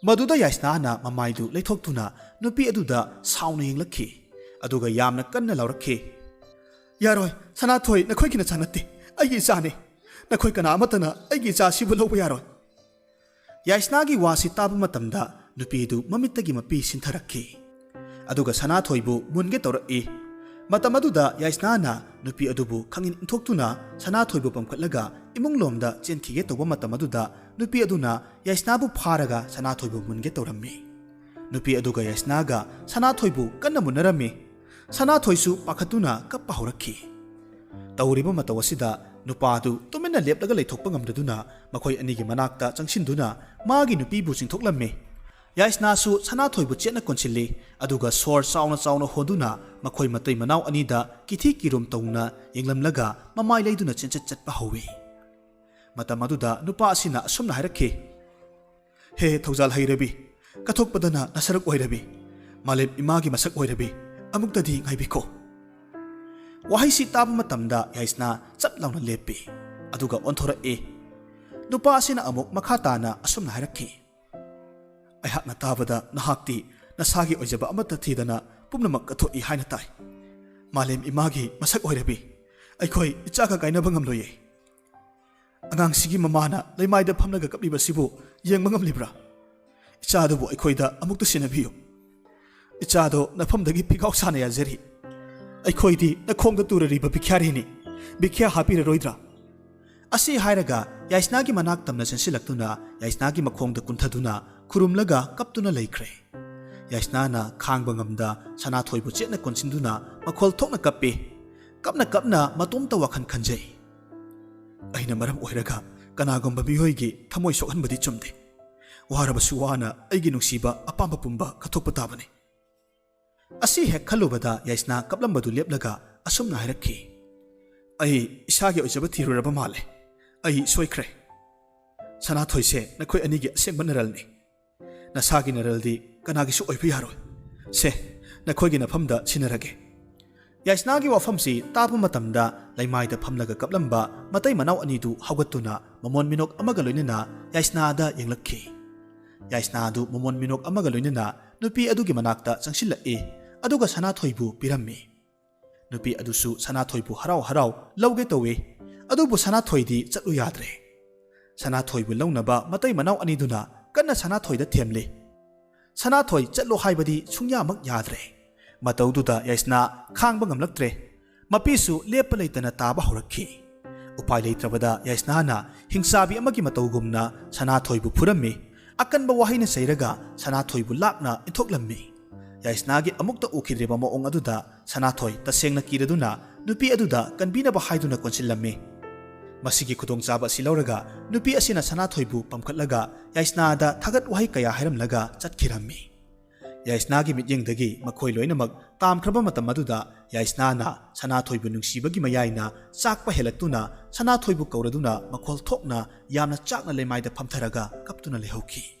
ꯃꯗꯨꯗ ꯌꯥꯏꯁꯅꯥꯅ ꯃꯃꯥꯏꯗꯨ ꯂꯩꯊꯣꯛꯇꯨꯅ ꯅꯨꯄꯤ ꯑꯗꯨꯗ ꯁꯥꯎꯅ ꯌꯦꯡꯂꯛꯈꯤ꯫ ꯑꯗꯨꯒ ꯌꯥꯝꯅ ꯀꯟꯅ ꯂꯥꯎꯔꯛꯈꯤ, "ꯌꯥꯔꯣꯏ, ꯁꯅꯥꯊꯣꯏ ꯅꯈꯣꯏꯒꯤ ꯅꯆꯥ ꯅꯠꯇꯦ, ꯑꯩꯒꯤ ꯏꯆꯥꯅꯤ꯫ ꯅꯈꯣꯏ ꯀꯅꯥ ꯑꯃꯠꯇꯅ ꯑꯩꯒꯤ ꯏꯆꯥ ꯑꯁꯤꯕꯨ ꯂꯧꯕ ꯌꯥꯔꯣꯏ꯫ ꯌꯥꯏꯁꯅꯥꯒꯤ ꯋꯥꯁꯤ ꯇꯥꯕ ꯃꯇꯝꯗ ꯅꯨꯄꯤꯗꯨ ꯃꯃꯤꯠꯇꯒꯤ ꯃꯄꯤ ꯁꯤꯟꯊꯔꯛꯈꯤ꯫ ꯑꯗꯨꯒ ꯁꯅꯥꯊꯣꯏꯕꯨ ꯃꯨꯟꯒꯦ ꯇꯧꯔꯛꯏ꯫ ꯃꯇꯝ ꯑꯗꯨꯗ ꯌꯥꯏꯁꯅꯥꯅ ꯅꯨꯄꯤ ꯑꯗꯨꯕꯨ ꯈꯪꯏꯟ ꯏꯟꯊꯣꯛꯇꯨꯅ ꯁꯅꯥꯊꯣꯏꯕꯨ ꯄꯝꯈꯠꯂꯒ ꯏꯃꯨꯡꯂꯣꯝꯗ ꯆꯦꯟꯈꯤꯒꯦ ꯇꯧꯕ ꯃꯇꯝ ꯑꯗꯨꯗ ꯅꯨꯄꯤ ꯑꯗꯨꯅ ꯌꯥꯏꯁꯅꯥꯕꯨ ꯐꯥꯔꯒ ꯁꯅꯥꯊꯣꯏꯕꯨ ꯃꯨꯟꯒꯦ ꯇꯧꯔꯝꯃꯤ꯫ ꯅꯨꯄꯤ ꯑꯗꯨꯒ ꯌꯥꯏꯁꯅꯥꯒ ꯁꯅꯥꯊꯣꯏꯕꯨ ꯀꯟꯅ ꯃꯨꯟꯅꯔꯝꯃꯤ꯫ ꯁꯅꯥꯊꯣꯏꯁꯨ ꯄꯥꯈꯠꯇꯨꯅ ꯀꯞꯄ ꯍꯧꯔꯛꯈꯤ꯫ ꯇꯧꯔꯤꯕ ꯃꯇꯧ ꯑꯁꯤꯗ ꯅꯨꯄꯥ ꯑꯗꯨ ꯇꯨꯃꯤꯟꯅ ꯂꯦꯞꯂꯒ ꯂꯩꯊꯣꯛꯄ ꯉꯝꯗꯗꯨꯅ ꯃꯈꯣꯏ ꯑꯅꯤꯒꯤ ꯃꯅꯥꯛꯇ ꯆꯪꯁꯤꯟꯗꯨꯅ ꯃꯥꯒꯤ ꯅꯨꯄꯤꯕꯨ ꯆꯤꯡꯊꯣꯛꯂꯝꯃꯤ꯫ ꯌꯥꯏꯁꯅꯥꯁꯨ ꯁꯅꯥꯊꯣꯏꯕꯨ ꯆꯦꯠꯅ ꯀꯣꯟꯁꯤꯜꯂꯤ, ꯑꯗꯨꯒ ꯁꯣꯔ ꯆꯥꯎꯅ ꯆꯥꯎꯅ ꯍꯣꯟꯗꯨꯅ ꯃꯈꯣꯏ ꯃꯇꯩ ꯃꯅꯥꯎ ꯑꯅꯤꯗ ꯀꯤꯊꯤ ꯀꯤꯔꯨꯝ ꯇꯧꯅ ꯌꯦꯡꯂꯝꯂꯒ ꯃꯃꯥꯏ ꯂꯩꯗꯨꯅ ꯆꯦꯟꯆꯠ ꯆꯠꯄ ꯍꯧꯏ꯫ ꯃꯇꯝ ꯑꯗꯨꯗ ꯅꯨꯄꯥ ꯑꯁꯤꯅ ꯑꯁꯨꯝꯅ ꯍꯥꯏꯔꯛꯈꯤ, "ꯍꯦ ꯊꯧꯖꯥꯜ ꯍꯩꯔꯕꯤ, ꯀꯠꯊꯣꯛꯄꯗꯅ ꯅꯁꯔꯨꯛ ꯑꯣꯏꯔꯕꯤ, ꯃꯥꯂꯦꯝ ꯏꯃꯥꯒꯤ ꯃꯁꯛ ꯑꯣꯏꯔꯕꯤ, ꯑꯃꯨꯛꯇꯗꯤ ꯉꯥꯏꯕꯤꯈꯣ"꯫ ꯋꯥꯍꯩꯁꯤ ꯇꯥꯕ ꯃꯇꯝꯗ ꯌꯥꯏꯁꯅꯥ ꯆꯞ ꯂꯥꯎꯅ ꯂꯦꯞꯄꯤ, ꯑꯗꯨꯒ ꯑꯣꯟꯊꯣꯔꯛꯏ꯫ ꯅꯨꯄꯥ ꯑꯁꯤꯅ ꯑꯃꯨꯛ ꯃꯈꯥ ꯇꯥꯅ ꯑꯁꯨꯝꯅ ꯍꯥꯏꯔꯛꯈꯤ, "ꯑꯩꯍꯥꯛꯅ ꯇꯥꯕꯗ ꯅꯍꯥꯛꯇꯤ ꯅꯁꯥꯒꯤ ꯑꯣꯏꯖꯕ ꯑꯃꯠꯇ ꯊꯤꯗꯅ ꯄꯨꯝꯅꯃꯛ ꯀꯠꯊꯣꯛꯏ ꯍꯥꯏꯅ ꯇꯥꯏ꯫ ꯃꯥꯂꯦꯝ ꯏꯃꯥꯒꯤ ꯃꯁꯛ ꯑꯣꯏꯔꯕꯤ, ꯑꯩꯈꯣꯏ ꯏꯆꯥꯒ ꯀꯥꯏꯅꯕ ꯉꯝꯂꯣꯏꯌꯦ꯫ ꯑꯉꯥꯡꯁꯤꯒꯤ ꯃꯃꯥꯅ ꯂꯩꯃꯥꯏꯗ ꯐꯝꯂꯒ ꯀꯞꯂꯤꯕꯁꯤꯕꯨ ꯌꯦꯡꯕ ꯉꯝꯂꯤꯕ꯭ꯔꯥ? ꯏꯆꯥꯗꯨꯕꯨ ꯑꯩꯈꯣꯏꯗ ꯑꯃꯨꯛꯇ ꯁꯤꯟꯅꯕꯤꯌꯨ꯫ ꯏꯆꯥꯗꯣ ꯅꯐꯝꯗꯒꯤ ꯐꯤꯒꯥꯎ ꯁꯥꯅ ꯌꯥꯖꯔꯤ꯫ ꯑꯩꯈꯣꯏꯗꯤ ꯅꯈꯣꯡꯗ ꯇꯨꯔꯔꯤꯕ ꯚꯤꯈ꯭ꯌꯥꯔꯤꯅꯤ꯫ ꯚꯤꯈ꯭ꯌꯥ ꯍꯥꯞꯄꯤꯔꯔꯣꯏꯗ꯭ꯔꯥ?" ꯑꯁꯤ ꯍꯥꯏꯔꯒ ꯌꯥꯏꯁꯅꯥꯒꯤ ꯃꯅꯥꯛ ꯇꯝꯅ ꯆꯦꯟꯁꯤꯜꯂꯛꯇꯨꯅ ꯌꯥꯏꯁꯅꯥꯒꯤ ꯃꯈꯣꯡꯗ ꯀꯨꯟꯊꯗꯨꯅ ꯈꯨꯔꯨꯝꯂꯒ ꯀꯞꯇꯨꯅ ꯂꯩꯈ꯭ꯔꯦ꯫ ꯌꯥꯏꯁꯅꯥꯅ ꯈꯥꯡꯕ ꯉꯝꯗ ꯁꯅꯥꯊꯣꯏꯕꯨ ꯆꯦꯠꯅ ꯀꯣꯟꯁꯤꯟꯗꯨꯅ ꯃꯈꯣꯜ ꯊꯣꯛꯅ ꯀꯞꯄꯤ꯫ ꯀꯞꯅ ꯀꯞꯅ ꯃꯇꯣꯝꯇ ꯋꯥꯈꯜ ꯈꯟꯖꯩ, "ꯑꯩꯅ ꯃꯔꯝ ꯑꯣꯏꯔꯒ ꯀꯅꯥꯒꯨꯝꯕ ꯃꯤꯑꯣꯏꯒꯤ ꯊꯃꯣꯏ ꯁꯣꯛꯍꯟꯕꯗꯤ ꯆꯨꯝꯗꯦ꯫ ꯋꯥꯔꯕꯁꯨ ꯋꯥꯅ ꯑꯩꯒꯤ ꯅꯨꯡꯁꯤꯕ ꯑꯄꯥꯝꯕ ꯄꯨꯝꯕ ꯀꯠꯊꯣꯛꯄ ꯇꯥꯕꯅꯤ"꯫ ꯑꯁꯤ ꯍꯦꯛ ꯈꯜꯂꯨꯕꯗ ꯌꯥꯏꯁꯅꯥ ꯀꯞꯂꯝꯕꯗꯨ ꯂꯦꯞꯂꯒ ꯑꯁꯨꯝꯅ ꯍꯥꯏꯔꯛꯈꯤ, "ꯑꯩ ꯏꯁꯥꯒꯤ ꯑꯣꯏꯖꯕ ꯊꯤꯔꯨꯔꯕ ꯃꯥꯜꯂꯦ꯫ ꯑꯩ ꯁꯣꯏꯈ꯭ꯔꯦ꯫ ꯁꯅꯥꯊꯣꯏꯁꯦ ꯅꯈꯣꯏ ꯑꯅꯤꯒꯤ ꯑꯁꯦꯡꯕ ꯅꯔꯜꯅꯤ꯫ ꯅꯁꯥꯒꯤ ꯅꯔꯜꯗꯤ ꯀꯅꯥꯒꯤꯁꯨ ꯑꯣꯏꯕ ꯌꯥꯔꯣꯏ꯫ ꯁꯦ, ꯅꯈꯣꯏꯒꯤ ꯅꯐꯝꯗ ꯁꯤꯟꯅꯔꯒꯦ"꯫ ꯌꯥꯏꯁꯅꯥꯒꯤ ꯋꯥꯐꯝꯁꯤ ꯇꯥꯕ ꯃꯇꯝꯗ ꯂꯩꯃꯥꯏꯗ ꯐꯝꯂꯒ ꯀꯞꯂꯝꯕ ꯃꯇꯩ ꯃꯅꯥꯎ ꯑꯅꯤꯗꯨ ꯍꯧꯒꯠꯇꯨꯅ ꯃꯃꯣꯟ ꯃꯤꯅꯣꯛ ꯑꯃꯒ ꯂꯣꯏꯅꯅ ꯌꯥꯏꯁꯅꯥꯗ ꯌꯦꯡꯂꯛꯈꯤ꯫ ꯌꯥꯏꯁꯅꯥ ꯑꯗꯨ ꯃꯃꯣꯟ ꯃꯤꯅꯣꯛ ꯑꯃꯒ ꯂꯣꯏꯅꯅ ꯅꯨꯄꯤ ꯑꯗꯨꯒꯤ ꯃꯅꯥꯛꯇ ꯆꯪꯁꯤꯜꯂꯛꯏ, ꯑꯗꯨꯒ ꯁꯅꯥꯊꯣꯏꯕꯨ ꯄꯤꯔꯝꯃꯤ꯫ ꯅꯨꯄꯤ ꯑꯗꯨꯁꯨ ꯁꯅꯥꯊꯣꯏꯕꯨ ꯍꯔꯥꯎ ꯍꯔꯥꯎ ꯂꯧꯒꯦ ꯇꯧꯏ, ꯑꯗꯨꯕꯨ ꯁꯅꯥꯊꯣꯏꯗꯤ ꯆꯠꯂꯨ ꯌꯥꯗ꯭ꯔꯦ꯫ ꯁꯅꯥꯊꯣꯏꯕꯨ ꯂꯧꯅꯕ ꯃꯇꯩ ꯃꯅꯥꯎ ꯑꯅꯤꯗꯨꯅ ꯀꯟꯅ ꯁꯅꯥꯊꯣꯏꯗ ꯊꯦꯝꯂꯤ꯫ ꯁꯅꯥꯊꯣꯏ ꯆꯠꯂꯣ ꯍꯥꯏꯕꯗꯤ ꯁꯨꯡꯌꯥꯃꯛ ꯌꯥꯗ꯭ꯔꯦ꯫ ꯃꯇꯧꯗꯨꯗ ꯌꯥꯏꯁꯅꯥ ꯈꯥꯡꯕ ꯉꯝꯂꯛꯇ꯭ꯔꯦ꯫ ꯃꯄꯤꯁꯨ ꯂꯦꯞꯄ ꯂꯩꯇꯅ ꯇꯥꯕ ꯍꯧꯔꯛꯈꯤ꯫ ꯎꯄꯥꯏ ꯂꯩꯇ꯭ꯔꯕꯗ ꯌꯥꯏꯁꯅꯥꯅ ꯍꯤꯡꯆꯥꯕꯤ ꯑꯃꯒꯤ ꯃꯇꯧꯒꯨꯝꯅ ꯁꯅꯥꯊꯣꯏꯕꯨ ꯐꯨꯔꯝꯃꯤ꯫ ꯑꯀꯟꯕ ꯋꯥꯍꯩꯅ ꯆꯩꯔꯒ ꯁꯅꯥꯊꯣꯏꯕꯨ ꯂꯥꯛꯅ ꯏꯟꯊꯣꯛꯂꯝꯃꯤ꯫ ꯌꯥꯏꯁꯅꯥꯒꯤ ꯑꯃꯨꯛꯇ ꯎꯈꯤꯗ꯭ꯔꯤꯕ ꯃꯑꯣꯡ ꯑꯗꯨꯗ ꯁꯅꯥꯊꯣꯏ ꯇꯁꯦꯡꯅ ꯀꯤꯔꯗꯨꯅ ꯅꯨꯄꯤ ꯑꯗꯨꯗ ꯀꯟꯕꯤꯅꯕ ꯍꯥꯏꯗꯨꯅ ꯀꯣꯟꯁꯤꯜꯂꯝꯃꯤ꯫ ꯃꯁꯤꯒꯤ ꯈꯨꯗꯣꯡꯆꯥꯕ ꯑꯁꯤ ꯂꯧꯔꯒ ꯅꯨꯄꯤ ꯑꯁꯤꯅ ꯁꯅꯥꯊꯣꯏꯕꯨ ꯄꯝꯈꯠꯂꯒ ꯌꯥꯏꯁꯅꯥꯗ ꯊꯥꯒꯠ ꯋꯥꯍꯩ ꯀꯌꯥ ꯍꯥꯏꯔꯝꯂꯒ ꯆꯠꯈꯤꯔꯝꯃꯤ꯫ ꯌꯥꯏꯁꯅꯥꯒꯤ ꯃꯤꯠꯌꯦꯡꯗꯒꯤ ꯃꯈꯣꯏ ꯂꯣꯏꯅꯃꯛ ꯇꯥꯝꯈ꯭ꯔꯕ ꯃꯇꯝ ꯑꯗꯨꯗ ꯌꯥꯏꯁꯅꯥꯅ ꯁꯅꯥꯊꯣꯏꯕꯨ ꯅꯨꯡꯁꯤꯕꯒꯤ ꯃꯌꯥꯏꯅ ꯆꯥꯛꯄ ꯍꯦꯜꯂꯛꯇꯨꯅ ꯁꯅꯥꯊꯣꯏꯕꯨ ꯀꯧꯔꯗꯨꯅ ꯃꯈꯣꯜ ꯊꯣꯛꯅ ꯌꯥꯝꯅ ꯆꯥꯛꯅ ꯂꯩꯃꯥꯏꯗ ꯐꯝꯊꯔꯒ ꯀꯞꯇꯨꯅ ꯂꯩꯍꯧꯈꯤ꯫